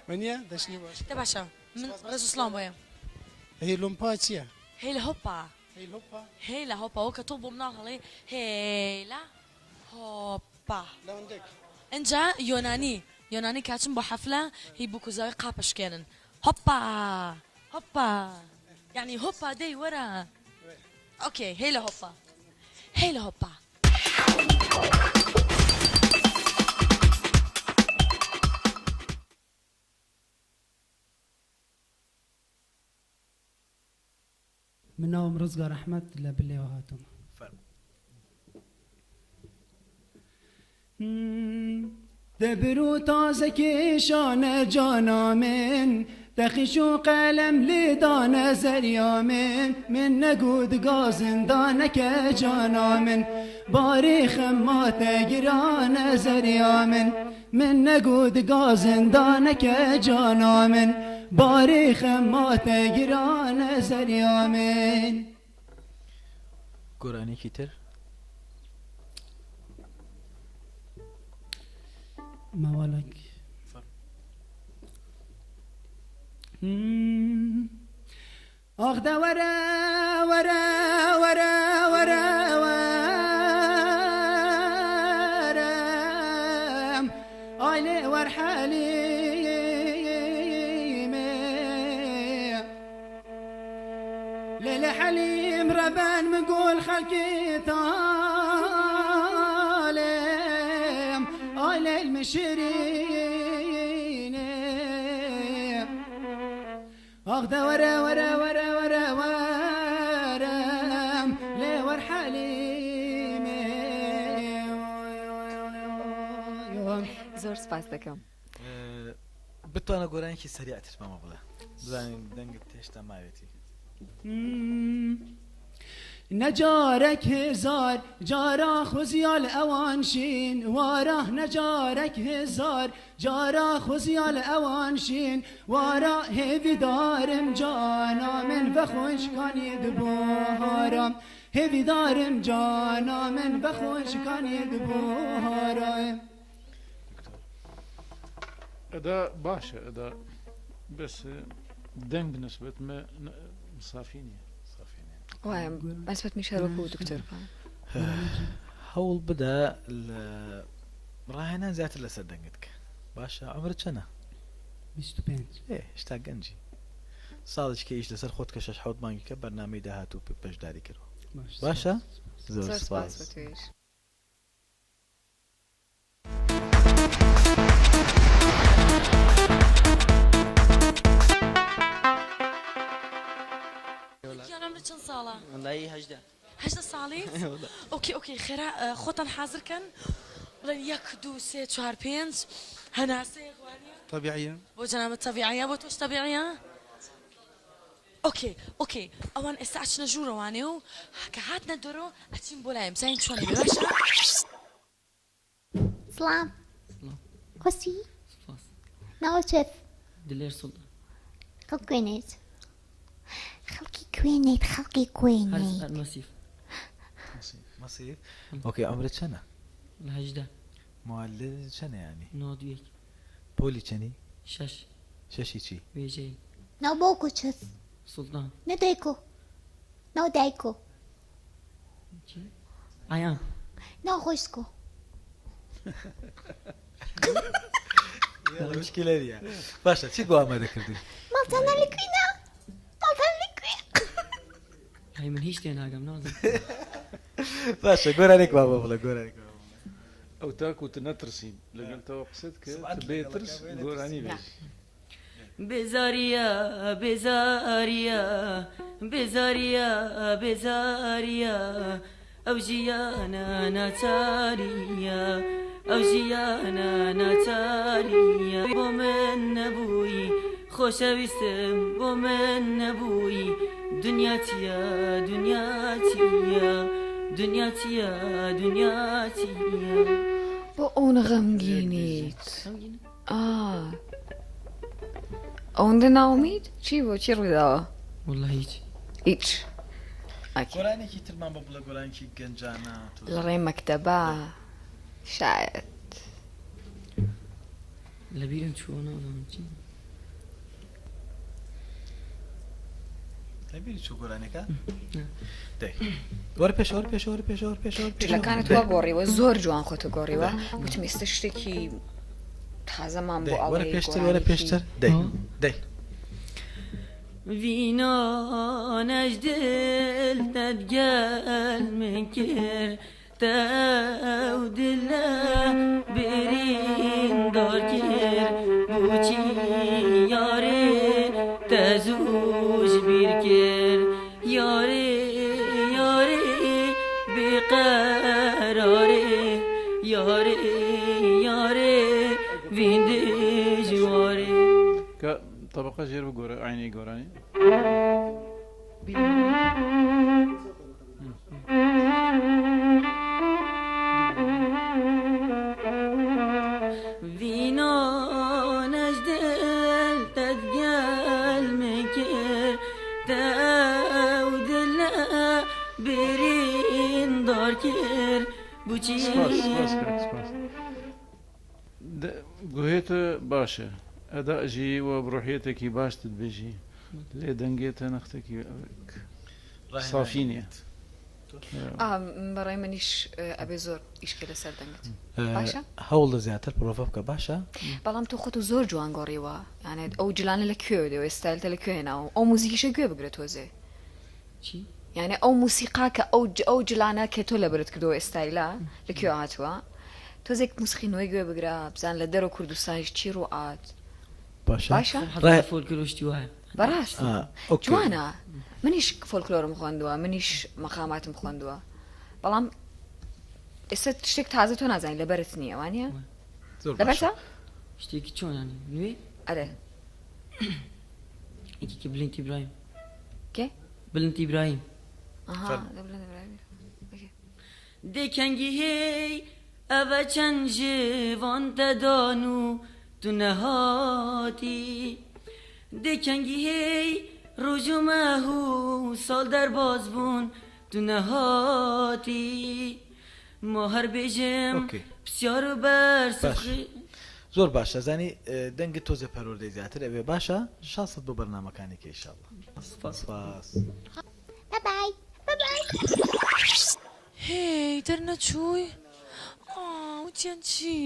Speaker 8: وەنیە دەشنی باشە.
Speaker 1: دە باشە من ڕێز و سڵاوم بۆیە.
Speaker 8: هەی لۆمپا چیە؟
Speaker 1: هەی لە هۆپا.
Speaker 8: هەی لۆپا؟
Speaker 1: هەی لە هۆپا وەکە تۆ بۆ مناڵ هەڵێ هەی لە هۆپا.
Speaker 8: لاندەک.
Speaker 1: ئنجا یۆنانی یۆنانی کاچم بۆ حەفلە هی بوک و زاوی قاپەشکێنن هۆپا هۆپا یەعنی هۆپا دەی وەرە ئۆکەی هەی لە هۆپا هەی لە هۆپا.
Speaker 14: من ناوم ڕزگار ئەحمەد لە بلێوە هاتووم.
Speaker 2: فەرموو.
Speaker 11: دەبر و تازە کێشانە جانا من تەخیش و قەلەم لێدانە زەریا من من نەگوت گازندانەکە جانا من بارێ خەماتە گرانە زەریا من من نەگوت گازندانەکە جانا من بارێ خەماتە گرانە زەریا من.
Speaker 2: گۆرانیەکی تر؟
Speaker 14: ماوەڵێک.
Speaker 11: ئاخ دە وەرە وەرە وەرە وەرە وەرە ئای لێ وەر حەلیمێ لێ لێ حەلیم ڕەبەن من گۆل خەڵکی تالێم ئای لێ المشرینێ ئاخ دە وەرە وەرە وەرە وەرە وەرە لێ وەر حەلیمێ.
Speaker 5: زۆر سپاس دەکەم.
Speaker 2: بتوانە گۆرانیکی سەریعتر بەمە بڵێ بزانین دەنگت هێشتا ماوێتی.
Speaker 11: نەجارەک هزار جارا خوزیال ئەوان شین وارا نەجارەک هزار جارا خوزیال ئەوان شین وارا هێڤیدارم جانا من ڤە خوشکانی دبوهارا هێڤیدارم جانا من ڤە خوشکانی دبوهارا.
Speaker 4: ئەدا باشە ئەدا بەس دەنگ نسبەت مە سافی نییە.
Speaker 5: وایە بەنسبەت منیش هەر وەکو دکتۆر بە.
Speaker 2: هەوڵ بدە لە ڕاهێنان زیاتر لەسەر دەنگت کە باشە. عمرت چەنە؟
Speaker 14: 25.
Speaker 2: ئێ هێشتا گەنجی. ساڵێکی کە ئیش لەسەر خۆت کە شەش حەوت مانگی کە بەرنامەی داهاتوو بەشداری کەرەوە. باشە؟ زۆر
Speaker 5: زۆر سپاس
Speaker 2: سپاس.
Speaker 5: بۆ تۆیش.
Speaker 1: okay okay خێرا خۆتان حازر کەن بڵێن یەک دوو سێ چوار پێنج هەناسەیەک وانیە؟
Speaker 8: تەبیعیە.
Speaker 1: بۆ جەنابت تەبیعیە بۆ تۆش تەبیعیە؟ okay okay ئەوان ئێستا ئەچنە ژوورەوانێ و کە هاتنە دەرۆ ئەچین بۆ لایم بزانین چۆن ئەبێ باشە؟
Speaker 15: سڵام خۆشی ناوت چیت؟
Speaker 9: دلێر سوڵتان.
Speaker 15: خەڵکی کوێنیت؟ خەڵکی کوێنیت خەڵکی کوێنیت؟
Speaker 9: مەسیف.
Speaker 2: مەسیف okay عومرت چەنە؟
Speaker 9: لە 18.
Speaker 2: موالید چەنە یانی؟
Speaker 9: 91.
Speaker 2: پۆلی چەنی؟
Speaker 9: شەش.
Speaker 2: شەشی چی؟
Speaker 9: وێژەیی.
Speaker 15: ناو باوکو چەس؟
Speaker 9: سوڵتان.
Speaker 15: نە دایکو ناو دایکو.
Speaker 9: چی؟ ئایان.
Speaker 15: ناو خۆشکو.
Speaker 2: مشکلە نییە باشە چیت بۆ ئامادە کردی؟
Speaker 15: ماڵتانە لە کوێنە؟ ماڵتان لە کوێ؟
Speaker 9: ئەی من هیچ تێناگەم نازانم.
Speaker 2: باشە گۆرانێک با بۆ بڵێ گۆرانێک با بۆ بڵێ.
Speaker 4: ئەو تاکو ت نەترسین لەگەڵ تەوە قسەت کرد ت بێ ترس گۆرانی بێژی.
Speaker 9: بێزاریە بێزاریە بێزاریە بێزاریە ئەو ژیانە ناچاریە ئەو ژیانە ناچاریە بۆ من نەبووی خۆشەویستم بۆ من نەبووی دنیا چییە دنیا چییە دنیا چییە دنیا چییە.
Speaker 5: بۆ ئەونە غەمگینیت؟ ئا ئەوەندە ناومید چی بۆ چی ڕوویداوە؟
Speaker 9: واللە هیچ.
Speaker 5: هیچ ئەکی.
Speaker 2: گۆرانێکی ترمان بۆ بڵێ گۆرانێکی گەنجانە تۆ.
Speaker 5: لە ڕێی مەکتەبە شایەد.
Speaker 9: لەبیرم چووە نازانم چی.
Speaker 2: لەبیری چوو گۆرانیەکە؟ دەی وەرە پێشەوە وەرە پێشەوە وەرە پێشەوە وەرە پێشەوە وەرە پێشەوە.
Speaker 5: جلەکانت وا گۆڕیوە زۆر جوان خۆتە گۆڕیوە وتم ئێستا شتێکی تازەمان بۆ
Speaker 2: دەی وەرە
Speaker 5: ئەڵێی
Speaker 2: پێشتر وەرە
Speaker 5: گۆرانیەکی
Speaker 2: پێشتر دەی دەی.
Speaker 9: ڤینانەش دل تەدگەل من کرد تەو دلە بریندار کرد بۆچی یارێ تەزوو ژبیر کرد یارێ یارێ بێقەرارێ یارێ یارێ ڤین دژوارێ.
Speaker 4: کە تەبەقە ژێر بگۆرە عەینی گۆرانی.
Speaker 9: ڤینانەش دل تەدگەل من کرد تەو دلە بریندار کرد بۆچی.
Speaker 4: سپاس سپاس کاک سپاس. گوهێتە باشە ئەدا ژی و بڕۆحیەتێکی باشتت بێژی لێ دەنگێتە نەختێکی سافی نییە.
Speaker 5: بەڕای منیش ئەبێ زۆر ئیشکە لەسەر دەنگت باشە
Speaker 2: هەوڵدە زیاتر پرۆڤە بکە باشە.
Speaker 5: بەڵام تۆ خۆت زۆر جوان گۆڕیوە یانێ ئەو جلانە لە کوێوە دێ ستایلتە لە کوێ هێناوە ئەو موزیکیشە گوێ بگرە تۆزێ
Speaker 9: چی؟
Speaker 5: یانێ ئەو موسیقا کە ئەو ئەو جلانە کە تۆ لەبەرت کردەوە ئێستایلە لە کوێ هاتووە تۆزێک موسیقی نوێ گوێ بگرە بزان لە دەرەوە کوردستانیش چی ڕووئات
Speaker 2: باشە
Speaker 5: باشە
Speaker 2: ڕای
Speaker 9: فۆلکلۆر شتی وایە
Speaker 5: بەڕاست
Speaker 2: okay
Speaker 5: جوانە منیش فۆلکلۆرم خوێندووە منیش مەقاماتم خوێندووە بەڵام ئێستا شتێک تازە تۆ نازانی لەبەرت نییە وانە
Speaker 2: زۆر باشە
Speaker 5: لەبەرتە
Speaker 9: شتێکی چۆن یانی نوێ
Speaker 5: ئەرێ
Speaker 9: یەکێکی بلند ئیبراهیم
Speaker 5: کێ
Speaker 9: بلند ئیبراهیم
Speaker 5: ئەها
Speaker 2: فەرموو.
Speaker 5: لە بلند ئیبراهیم okay.
Speaker 9: دێکەنگی هێی ئەڤە چەند ژێڤان تە دان و تو نەهاتی دێکەنگی هێی ڕۆژ و مەه و ساڵ دەرباز بوون تو نەهاتی ما هەر بێژم
Speaker 2: okay
Speaker 9: پرسیار و بەرس
Speaker 2: باش
Speaker 9: خی
Speaker 2: زۆر باشە زانی دەنگت تۆزێ پەروەردەی زیاتر ئەوێ باشە شانست بۆ بەرنامەکانی کە ئیشاڵڵا
Speaker 9: سپاس.
Speaker 2: سپاس.
Speaker 15: بە بای بە بای.
Speaker 1: هێی دەرنەچووی ئا وتیان چی؟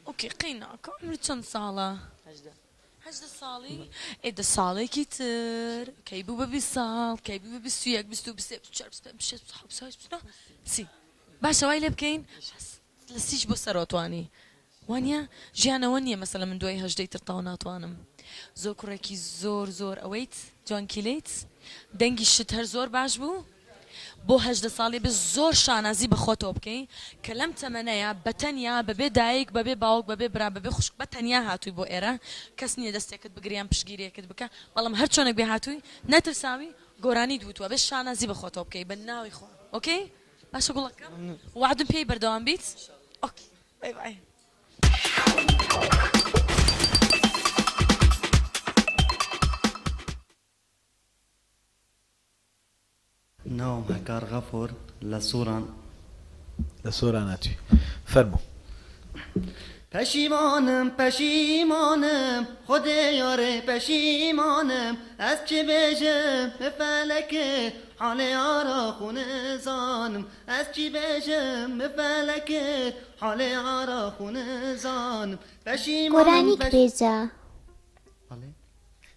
Speaker 1: okay قەیناکە عومرت چەند ساڵە؟ 18 ساڵی؟ ئێ دە ساڵێکی تر کەی بوو بە 20 ساڵ کەی بوو بە 21 22 23 24 25 26 27 28 29 30 باشە وای لێ بکەین لە سیش بۆ سەرەوە توانی وانە ژیانەوە نییە مەسەلە من دوای هەژدەی تر تاو ناتوانم زۆر کوڕێکی زۆر زۆر ئەوەیت. جوانکیلەیت دەنگیشت هەر زۆر باش بوو بۆ 18 ساڵی بێ زۆر شانازی بە خۆتەوە بکەی کە لەم تەمەنەیا بە تەنیا بەبێ دایک بەبێ باوک بەبێ برا بەبێ خوشک بە تەنیا هاتووی بۆ ئێرە کەس نییە دەستێکت بگرێ یان پشتگیریەکت بکا بەڵام هەر چۆنێک بێ هاتووی نەترساوی گۆرانیت وتووە بێ شانازی بە خۆتەوە بکەی بە ناوی خوا okay باشە گوڵەکەم وەعدم پێی بەردەوام بیت okay bye bye.
Speaker 16: ناوم هەکار غەفور لە سۆران.
Speaker 2: لە سۆران هاتووی فەرموو.
Speaker 16: پەشیمانم پەشیمانم خودێ یارێ پەشیمانم ئەز چ بێژم فەلەکێ حالێ یارا خو نزانم ئەز چی بێژم فەلەکێ حالێ یارا خو نزانم پەشیمانم
Speaker 15: گۆرانیک
Speaker 16: پەش
Speaker 15: بێژە
Speaker 16: بەڵێ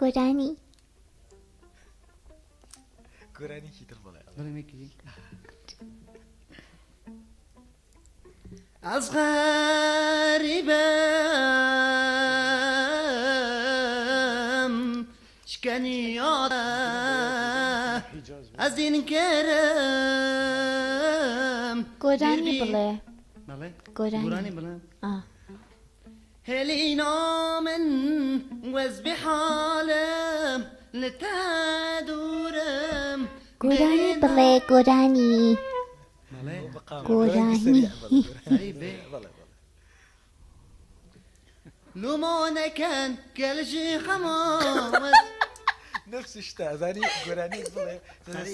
Speaker 15: گۆرانی.
Speaker 2: گۆرانیکی تر بڵێ.
Speaker 16: ئەز غەریبم شکەنی یادە ئەز دین کەرم
Speaker 15: گۆرانی بڵێ.
Speaker 16: بەڵێ
Speaker 15: گۆرانی.
Speaker 16: گۆرانی بڵێم
Speaker 15: ئا.
Speaker 16: هێلینا من وەز بحالم لە دوورم
Speaker 15: گۆرانی بڵێ گۆرانی. گۆرانی.
Speaker 16: لومانەکەن گەلژی خەما
Speaker 2: نفس شتە ئەزانی گۆرانیەک بڵێ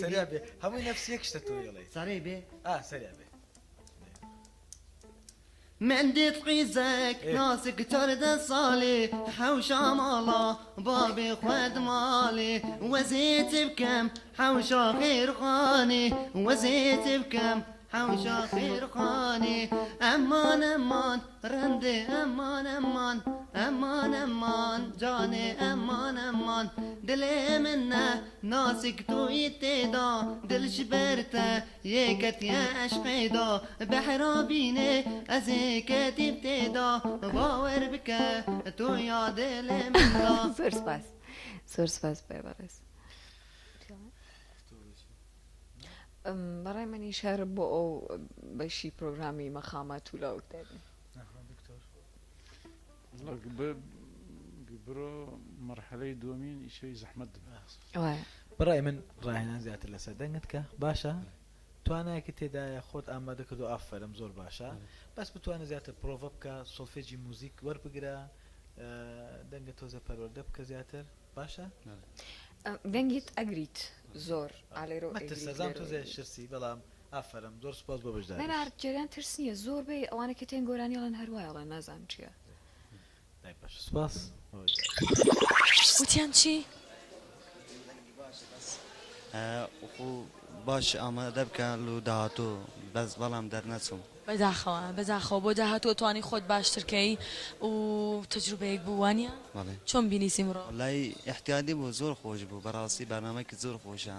Speaker 2: سەریا بێ هەمووی نفس یەک شتە تۆ یڵێ
Speaker 16: سەری بێ
Speaker 2: ئا سەریا بێ.
Speaker 16: من ديت قيزك ناسك ترد صالي حوشا مالا بابي خد مالي وزيت بكم حوشا خير خاني وزيت بكم حوشا خير خاني امان امان رندي امان امان امان امان جاني امان امان دلي منا ناسك تو يتدا دل شبرته يكت يا عشقي بحر بيني ازيك تبتدا باور بك تو يا دل من
Speaker 5: زۆر سپاس زۆر سپاس بێ بەڕێز. بەڕای منیش هەر بۆ ئەو بەشی پرۆگرامی مەخامات و لاوک دەبێ.
Speaker 4: بڕۆ مەرحەلەی دووەمین ئیشەی زەحمەت دەبێت.
Speaker 2: بەڕای من ڕاهێنان زیاتر لەسەر دەنگت کە باشە توانایەکی تێدایە خۆت ئامادە کردو ئافەرم زۆر باشە بەس بتوانە زیاتر پرۆڤە بکە سۆلفێجی موزیک وەربگرە دەنگە تۆزە پەروەردە بکە زیاتر باشە.
Speaker 5: دەنگیت ئەگریت زۆر ئالێرۆ
Speaker 2: مەترسە زام تۆزێ شرسی بەڵام ئافەرم زۆر سوپاس بۆ بەشداریت.
Speaker 5: نا جەریان ترس نییە زۆر بەی ئەوانە کە تێن گۆرانی ئەڵێن هەر وای ئەڵێن نازانم چییە.
Speaker 2: دای باشە سوپاس.
Speaker 1: وتیان چی؟
Speaker 16: خو باش ئامادە بکە لو داهاتوو بەس بەڵام دەرنەچووم.
Speaker 1: بەداخەوە بەداخەوە بۆ داهاتوو ئەتوانی خۆت باشتر کەی و تەجروبەیەک بوو وانیە؟
Speaker 16: بەڵێ.
Speaker 1: چۆن بینیت ئیمڕۆ؟
Speaker 16: وەڵای ئیحتیادی بوو زۆر خۆش بوو بەڕاستی بەرنامەیەکی زۆر خۆشە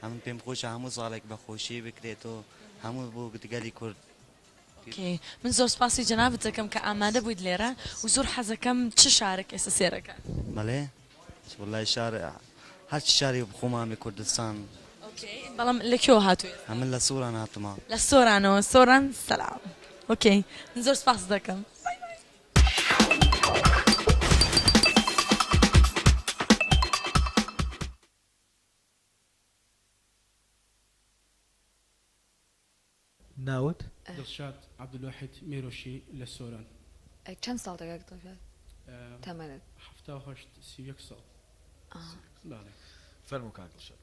Speaker 16: ئەمن پێم خۆشە هەموو ساڵێک بە خۆشی بکرێت و هەموو بۆ گەلی کورد.
Speaker 1: okay من زۆر سپاسی جەنابت دەکەم کە ئامادە بوویت لێرە و زۆر حەزەکەم چ شارێک ئێستا سێرەکە؟
Speaker 16: بەڵێ وەڵای شار هەرچ شاری خۆمان بێ کوردستان.
Speaker 1: okay بەڵام لە کوێوە هاتووی؟
Speaker 16: ئەمن لە سۆران هاتمە.
Speaker 1: لە سۆرانەوە سۆران سەلام okay من زۆر سپاست دەکەم.
Speaker 2: ناوت؟
Speaker 7: دڵشاد عەبدولواحید مێرۆشی لە سۆران.
Speaker 5: چەند ساڵتە کاک دڵشاد تەمەنت؟
Speaker 7: 78 31 ساڵ. بەڵێ.
Speaker 2: فەرموو کاک دڵشاد.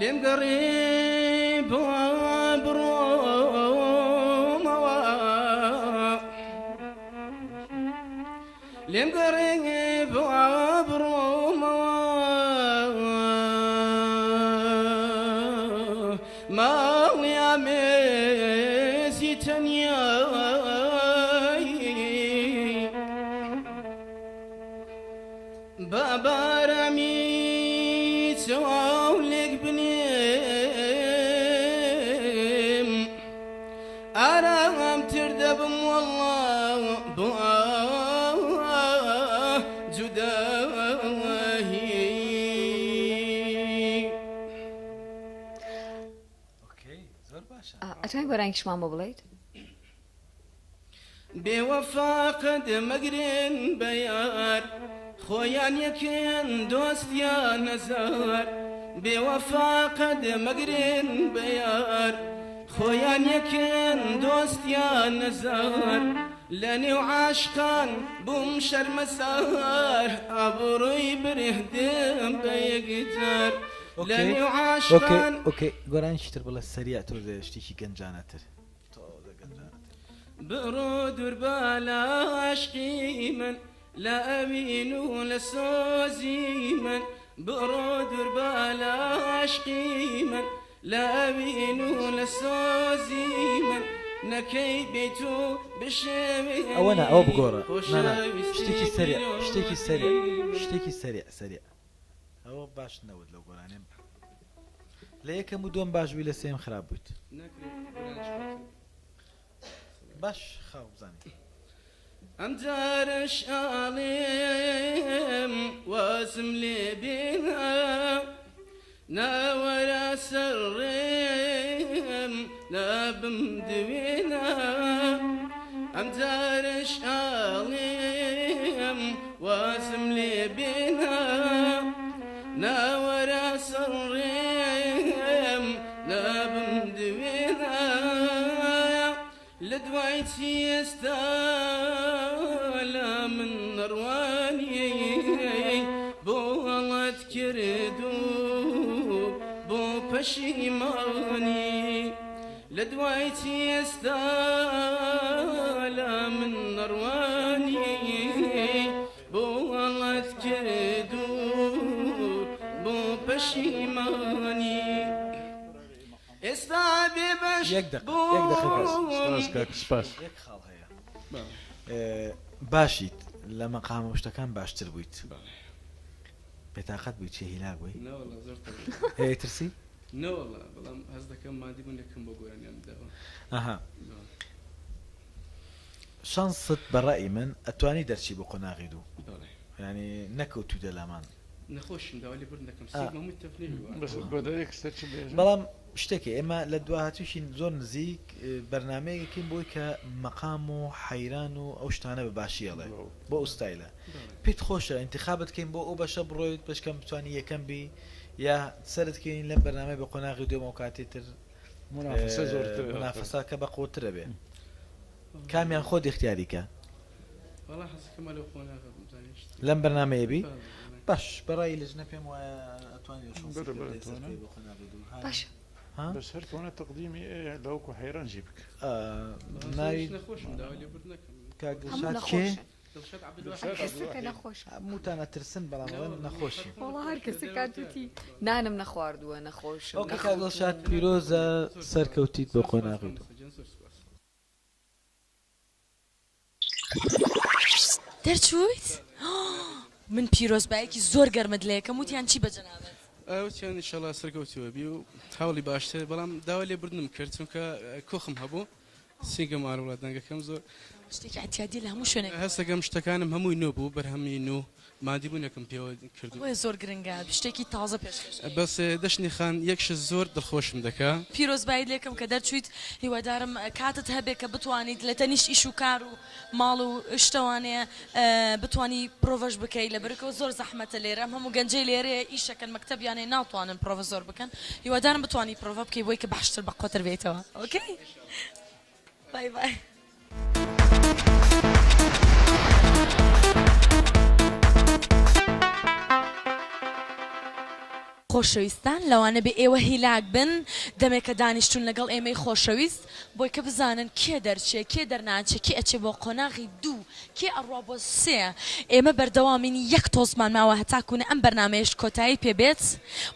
Speaker 10: لێم گەڕێ بڕۆمەوە لێم گەڕێ بڕۆمەوە ماڵی ئامێزی تەنیایی. با بارامی چاو لێک بنێم ئارامتر دەبم وەڵڵا بۆ جوداهی.
Speaker 5: ئەتوانی گۆرانیکیشمان بۆ بڵێیت؟
Speaker 10: بێ وەفا قەد مەگرن بە یار خۆیان یەکن دۆستیان هەزار بێ وەفا قەد مەگرن بە یار خۆیان یەکن دۆستیان هەزار لە نێو عاشقان بووم شەرمەسار ئابڕووی بردم بە یەکجار لە نێو عاشقان.
Speaker 2: ئۆکەی گۆرانیکی تر بڵێ سەریع تۆزێ شتێکی گەنجانەتر.
Speaker 10: بڕۆ دووربە لە عەشقی من لە ئەوین و لە سۆزی من بڕۆ دووربە لە عەشقی من لە ئەوین و لە سۆزی من نەکەی بێیت و بشێوێنی
Speaker 2: ئەوە نا ئەوە بگۆڕە نا نا
Speaker 10: خۆشەویستی
Speaker 2: شتێکی سەریع شتێکی سەریع
Speaker 10: پیرۆزی
Speaker 2: شتێکی سەریع سەریع ئەوە باش نەوت لەو گۆرانیە لە یەکەم و دووەم باش بووی لە سێیەم خراپ بوویت. باش خاو بزانی.
Speaker 10: ئەم جارەش ئاڵێم وازم لێ بێنە ناوەرە سەر ڕێم نابم دوێنە ئەم جارەش ئاڵێم وازم لێ بێنە ناوەرە سەر ڕێم نابم دوێنە لە دوای چی ئێستا لە من نەڕوانی بۆ هەڵەت کرد و بۆ پەشیمانی لە دوای چی ئێستا لە من نەڕوانی بۆ هەڵەت کرد و بۆ پەشیمانی ئێستا بێ بەش
Speaker 2: یەک دەقە یەک دەقە کاک
Speaker 10: بووم.
Speaker 4: سپاس کاک سپاس.
Speaker 2: یەک خاڵ هەیە باشیت لە مەقامە و شتەکان باشتر بوویت بێتاقەت بووی چی هیلاک بووی
Speaker 10: نەوەڵا زۆر تەبیعی.
Speaker 2: هەیە ترسی؟
Speaker 10: نەوەڵا بەڵام هەست دەکەم مادی بوون یەکەم بۆ گۆرانیان داوە.
Speaker 2: ئەها شانست بە ڕەئی من ئەتوانی دەرچی بۆ قۆناغی دوو
Speaker 10: بەڵێ.
Speaker 2: یانی نەکەوتویتە لامان.
Speaker 10: نەخۆشم داوای لێبوردن دەکەم سیک مەموی تەفنەوی وە.
Speaker 4: بەس گۆدارێک سەر چ بێژم.
Speaker 2: بەڵام شتێکە ئێمە لە دواهاتوویشی زۆر نزیک بەرنامەیەک ئەکەین بۆی کە مەقام و حەیران و ئەو شتانە بە باشی ئەڵێ بۆ ئەو ستایلە پێت خۆشە ئینتخابت کەین بۆ ئەو بەشە بڕۆیت بەشکەم بتوانی یەکەم بی یا سەرت کەین لەم بەرنامەی بە قۆناغی دوێم ئەو کاتی تر
Speaker 4: منافەسە زۆرترە.
Speaker 2: منافەسەکە بە قوترە بێ کامیان خۆت ئیختیاری کە.
Speaker 10: وەڵا حەزەکەم لەو قۆناغە بم زانیت.
Speaker 2: لەم بەرنامەیە بی باش بەڕای لجنە پێم وایە ئەتوانی لە شانسی کرد سەرکەوی بۆ قۆناغی دوو ها
Speaker 5: باشە
Speaker 2: ها
Speaker 4: بەس هەر تۆنە تەقدیمی ئێ لەوەکو حەیران جی بک.
Speaker 2: ناوی
Speaker 10: نەخۆشم داوای لێبوردن ئەکەم.
Speaker 2: کاک
Speaker 5: هەموو
Speaker 2: دڵشاد کێ؟
Speaker 5: نەخۆشن.
Speaker 10: دڵشاد
Speaker 5: هەر
Speaker 10: عەبدولواحید.
Speaker 5: کەسەکە نەخۆشە.
Speaker 2: هەمووتان ئەترسن بەڵام ئەڵێن نەخۆشی.
Speaker 5: وەڵا هەر کەسێک هات وتی نانم نەخواردووە نەخۆشم
Speaker 2: ئۆکەی کاک دڵشاد
Speaker 5: نەخەوتووم.
Speaker 2: پیرۆزە سەرکەوتیت بۆ قۆناغی دوو.
Speaker 1: دەرچوویت؟ من پیرۆزبایەکی زۆر گەرمت لێکەم وتیان چی بە جەنابت؟
Speaker 10: وتیان ئیشەڵا سەرکەوتووە بی و هەوڵی باشتر بەڵام داوای لێبوردنم کرد چونکە کۆخم هەبوو سینگم ئاروڵا دەنگەکەم زۆر
Speaker 1: شتێکی ئیعتیادیە لە هەموو شوێنێک
Speaker 10: هەستەکەم شتەکانم هەمووی نوێ بوو بەرهەمی نوو ماندیبوونێکم پێوە کردوو.
Speaker 1: بۆیە زۆر گرنگە شتێکی تازە پێشکەش کەی.
Speaker 10: بەس دەشنی خان یەک شت زۆر دڵخۆشم دەکا.
Speaker 1: پیرۆزباییت لێکەم کە دەرچوویت هیوادارم کاتت هەبێ کە بتوانیت لە تەنیشت ئیش و کار و ماڵ و شتەوانەیە بتوانی پرۆڤەش بکەی لەبەرئەوە زۆر زەحمەتە لێرە ئەم هەموو گەنجەی لێرەیە ئیشەکەن مەکتەبیان هەیە ناتوانن پرۆڤە زۆر بکەن هیوادارم بتوانی پرۆڤە بکەی بۆی کە باشتر بەقوەتر بێیتەوە ئۆکەی بای بای. خۆشەویستان لەوانەبێ ئێوە هیلاک بن دەمێکە دانیشتوون لەگەڵ ئێمەی خۆشەویست بۆی کە بزانن کێ دەرچێ کێ دەرناچێ کێ ئەچێ بۆ قۆناغی دوو کێ ئەڕوا بۆ سێ ئێمە بەردەوامین یەک تۆزمان ماوە هەتاکوونە ئەم بەرنامەیەش کۆتایی پێ بێت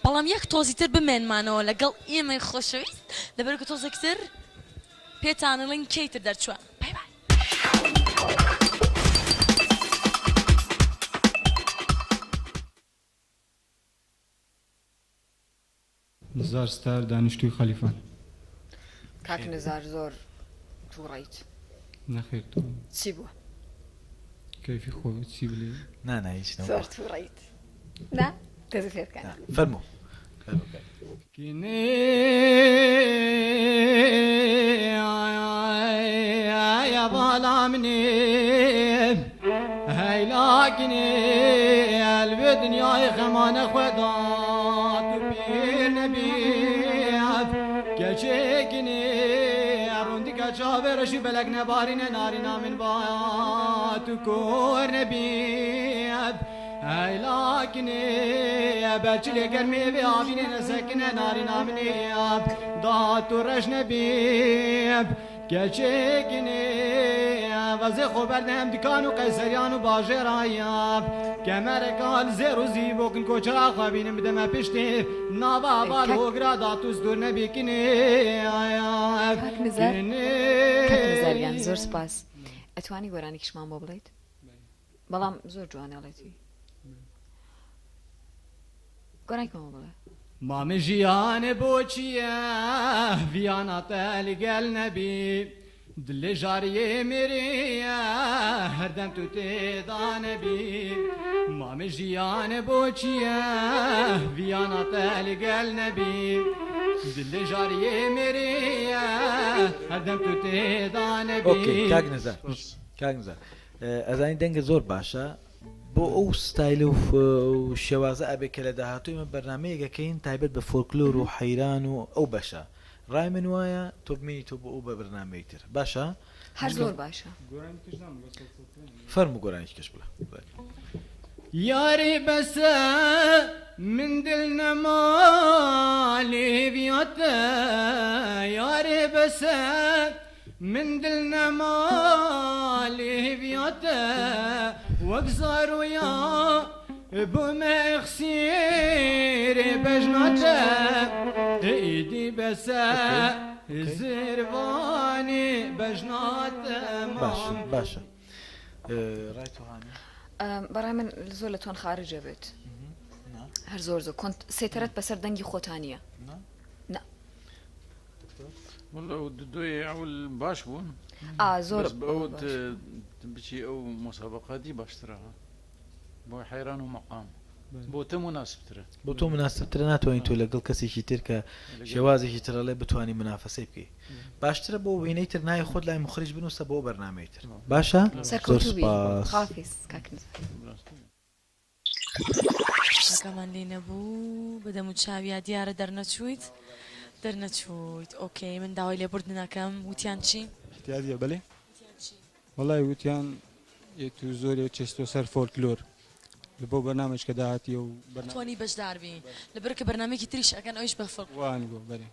Speaker 1: بەڵام یەک تۆزی تر بمێنمانەوە لەگەڵ ئێمەی خۆشەویست لەبەرکە تۆزێک تر پێتانەڵێین کێی تر دەرچووە بای بای.
Speaker 17: نزار ستار دانیشتووی خەلیفان.
Speaker 5: کاک نزار زۆر توڕەیت.
Speaker 17: نەخێر توڕە.
Speaker 5: چی بووە؟
Speaker 17: کەیفی خۆ چی بلێ؟
Speaker 2: نا نا هیچ نەبووە.
Speaker 5: زۆر توڕەیت. نا دەست پێ بکە.
Speaker 2: فەرموو فەرموو کاک. کاک نزار کاک نزار گیان زۆر سپاس ئەتوانی گۆرانیکیشمان بۆ بڵێیت بەڵام زۆر جوان ئەڵێتی گۆرانیکمان بۆ بڵێ.
Speaker 11: مام ژیان بۆ چییە ڤیانا تە لگەل نەبی دلێ ژاریێ مریە هەردەم تو تێدا نەبی مام ژیان بۆ چییە ڤیانا تە لگەل نەبی دلێ ژاریێ مریە هەردەم تو تێدا نەبی.
Speaker 2: ئۆکەی کاک نزار کاک نزار ئەزانی دەنگت زۆر باشە بۆ ئەو ستایل و شێوازە ئەبێ کە لە داهاتوو ئێمە بەرنامەیەک ئەکەین تایبەت بە فۆلکلۆر و حەیران و ئەو بەشە ڕای من وایە تۆ بمێنی تۆ بۆ ئەو بە بەرنامەی تر باشە
Speaker 5: هەر زۆر باشە.
Speaker 2: فەرموو گۆرانیی کەش بڵێ.
Speaker 11: یاری بەسە من دل نەما لێڤیاتە یاری بەسە من دل نەما لێڤیاتە وەک زارۆیا بوومە ئەخسیرێ بەژناتە ئیدی بەسە زرڤانی بەژناتە
Speaker 2: باشە باشە ڕای تۆ هانی؟
Speaker 5: بەڕای من زۆر لە تۆن خارجە بێت هەر زۆر زۆر کۆنت سەیتەرەت بەسەر دەنگی خۆتا نییە نا.
Speaker 4: والله ئەو دوێ ئەول باش بوون
Speaker 5: ئا زۆر
Speaker 4: بەس ئەو بچی ئەو مسابقاتی باشترە بۆ حەیران و مەقام بۆ تۆ مناسبترە.
Speaker 2: بۆ تۆ مناسبترە ناتوانی تۆ لەگەڵ کەسێکی تر کە شێوازێکی تر ئەڵێ بتوانی منافەسەی بکەی باشترە بۆ وێنەی تر ناوی خۆت لای موخریج بنوسە بۆ بەرنامەی تر باشە زۆر
Speaker 5: سەرکەوتوو بی
Speaker 2: سوپاس.
Speaker 5: خافیز کاک نزار.
Speaker 1: ئاگامان لێی نەبوو بە دەم و چاویا دیارە دەرنەچوویت دەرنەچوویت ئۆکەی من داوای لێبوردن ئەکەم وتیان چی؟
Speaker 17: احتیادیە بەلێ وەڵای وتیان یە تو زۆرێ چێستۆ سەر فۆلکلۆر لە بۆ بەرنامەج کە داهاتیە و بەرنامە
Speaker 1: توانی بەشدار بی لەبەر کە بەرنامەیەکی تریش ئەکەن ئەویش بە فۆلکلۆر
Speaker 17: وانی بۆ بەرێ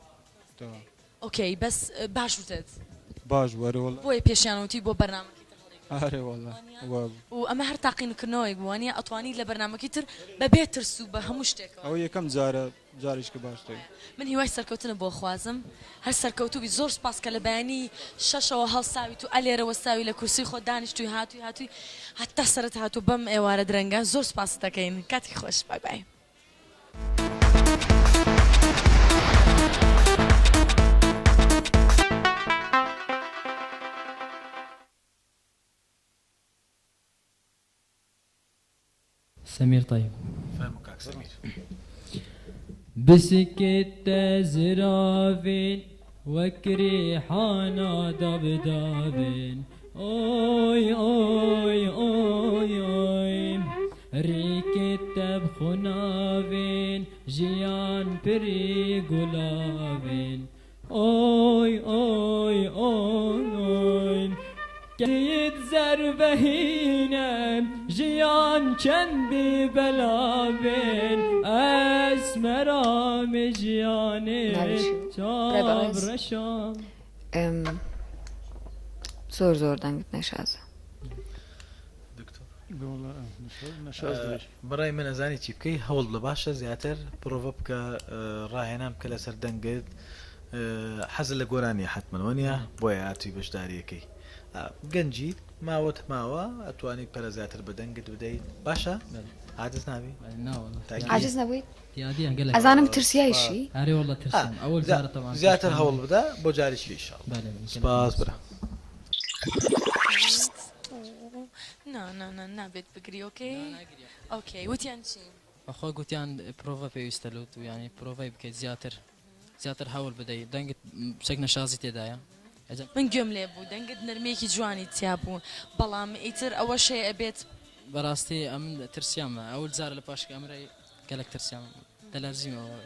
Speaker 17: تەواو.
Speaker 1: ئۆکەی بەس باش وتت.
Speaker 17: باش بوو ئەرێ وەڵا.
Speaker 1: بۆیە پێشیان وتی بۆ بەرنامەکەی تر هەڵیگرن.
Speaker 17: ئەرێ وەڵا وا بوو.
Speaker 1: و ئەمە هەر تاقینکردنەوەیەک بوو وانیە ئەتوانی لە بەرنامەکەی تر بەبێ ترس و بە هەموو شتێکەوە.
Speaker 17: ئەوە یەکەم جارە جارێکی کە باش دەوێ.
Speaker 1: من هیوای سەرکەوتنت بۆ خوازم هەر سەرکەوتوو بی زۆر سوپاس کە لە بەیانی شەشەوە هەڵساویت و ئەلێرە وەستاوی لە کورسی خۆت دانیشتووی هاتووی هاتووی هەتا سەرت هاتوو بەم ئێوارە درەنگە زۆر سوپاست دەکەین کاتی خۆش بای بای.
Speaker 9: سەمیر تەیب.
Speaker 2: فەرموو کاک سەمیر.
Speaker 9: بسکت زراڤین وەک ریحانا دابداڤین ئۆی ئۆی ئۆی ئۆی ریکت بخوناڤین ژیان پری گولاڤین ئۆی ئۆی ئۆی ئۆی کەیت زەربەهینە ژیان چەندی بەلاڤێن ئەسمەرام ژیانێ
Speaker 5: ناوی چی بوو؟ برای بەڕێز
Speaker 9: چاڤ ڕەشام.
Speaker 5: زۆر زۆر دەنگت نەشازە.
Speaker 2: بەڕای من ئەزانی چی بکەی هەوڵ بدە باشە زیاتر پرۆڤە بکە ڕاهێنان بکە لەسەر دەنگت حەزت لە گۆرانیە حەتمەن وەنیە بۆیە هاتووی بەشداریەکەی گەنجیت ماوەت ماوە ئەتوانی پەرە زیاتر بە دەنگت بدەیت باشە. عاجز نابی؟
Speaker 6: نا والله.
Speaker 5: عاجز نەبوویت؟
Speaker 6: دیادیان گەلەک.
Speaker 5: ئەزانم ترسیایشی؟
Speaker 6: ئەرێ والله ترسیام. ئەول جارە تەبعەن.
Speaker 2: زیاتر هەوڵ بدە بۆ جارێکی ان شاء الله.
Speaker 6: بەلێ بەلێ.
Speaker 2: سپاس برا.
Speaker 1: نا نا نا نابێت بگری okay okay وتیان چی؟
Speaker 3: بەخوا گوتیان پرۆڤە پێویستە لۆت و یانی پرۆڤەی بکەیت زیاتر زیاتر هەوڵ بدەی دەنگت چەک نەشازی تێدایە.
Speaker 1: من گوێم لێ بوو دەنگت نەرمیەکی جوانی تیا بوو بەڵام ئیتر ئەوەش هەیە ئەبێت.
Speaker 3: بەڕاستی ئەمن ترسیام ئەول جارە لە پاش کامێرای گەلەک ترسیام دەلەرزیمەوە.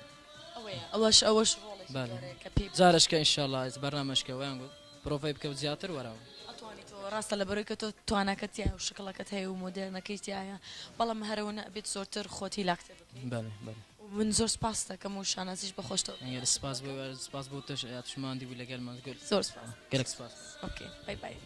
Speaker 1: ئەوەیە ئەوەش ئەوەش ڕۆڵێکی گەورەیە کە پێی
Speaker 3: جارشکە ئینشاڵا بەرنامەشکە ویان گوت پرۆڤەی بکە و زیاتر وەرەوە.
Speaker 1: ئەتوانی تۆ ڕاستە لەبەرەوەی کە تۆ تواناکەت تیایە و شکڵەکەت هەیە و مۆدێرنەکەی تیایە بەڵام هەرەوەنە ئەبێت زۆرتر خۆت هیلاکتر بکەی.
Speaker 3: بەلێ بەلێ.
Speaker 1: من زۆر سپاست دەکەم و شانازیش بە خۆشتەوە دەکەم.
Speaker 3: گەلەک سپاس بۆ سپاس بۆ تۆش ئەتوش ماندی بووی لەگەلمان
Speaker 1: زۆر سپاس.
Speaker 3: گەلەک سپاس.
Speaker 1: okay bye bye.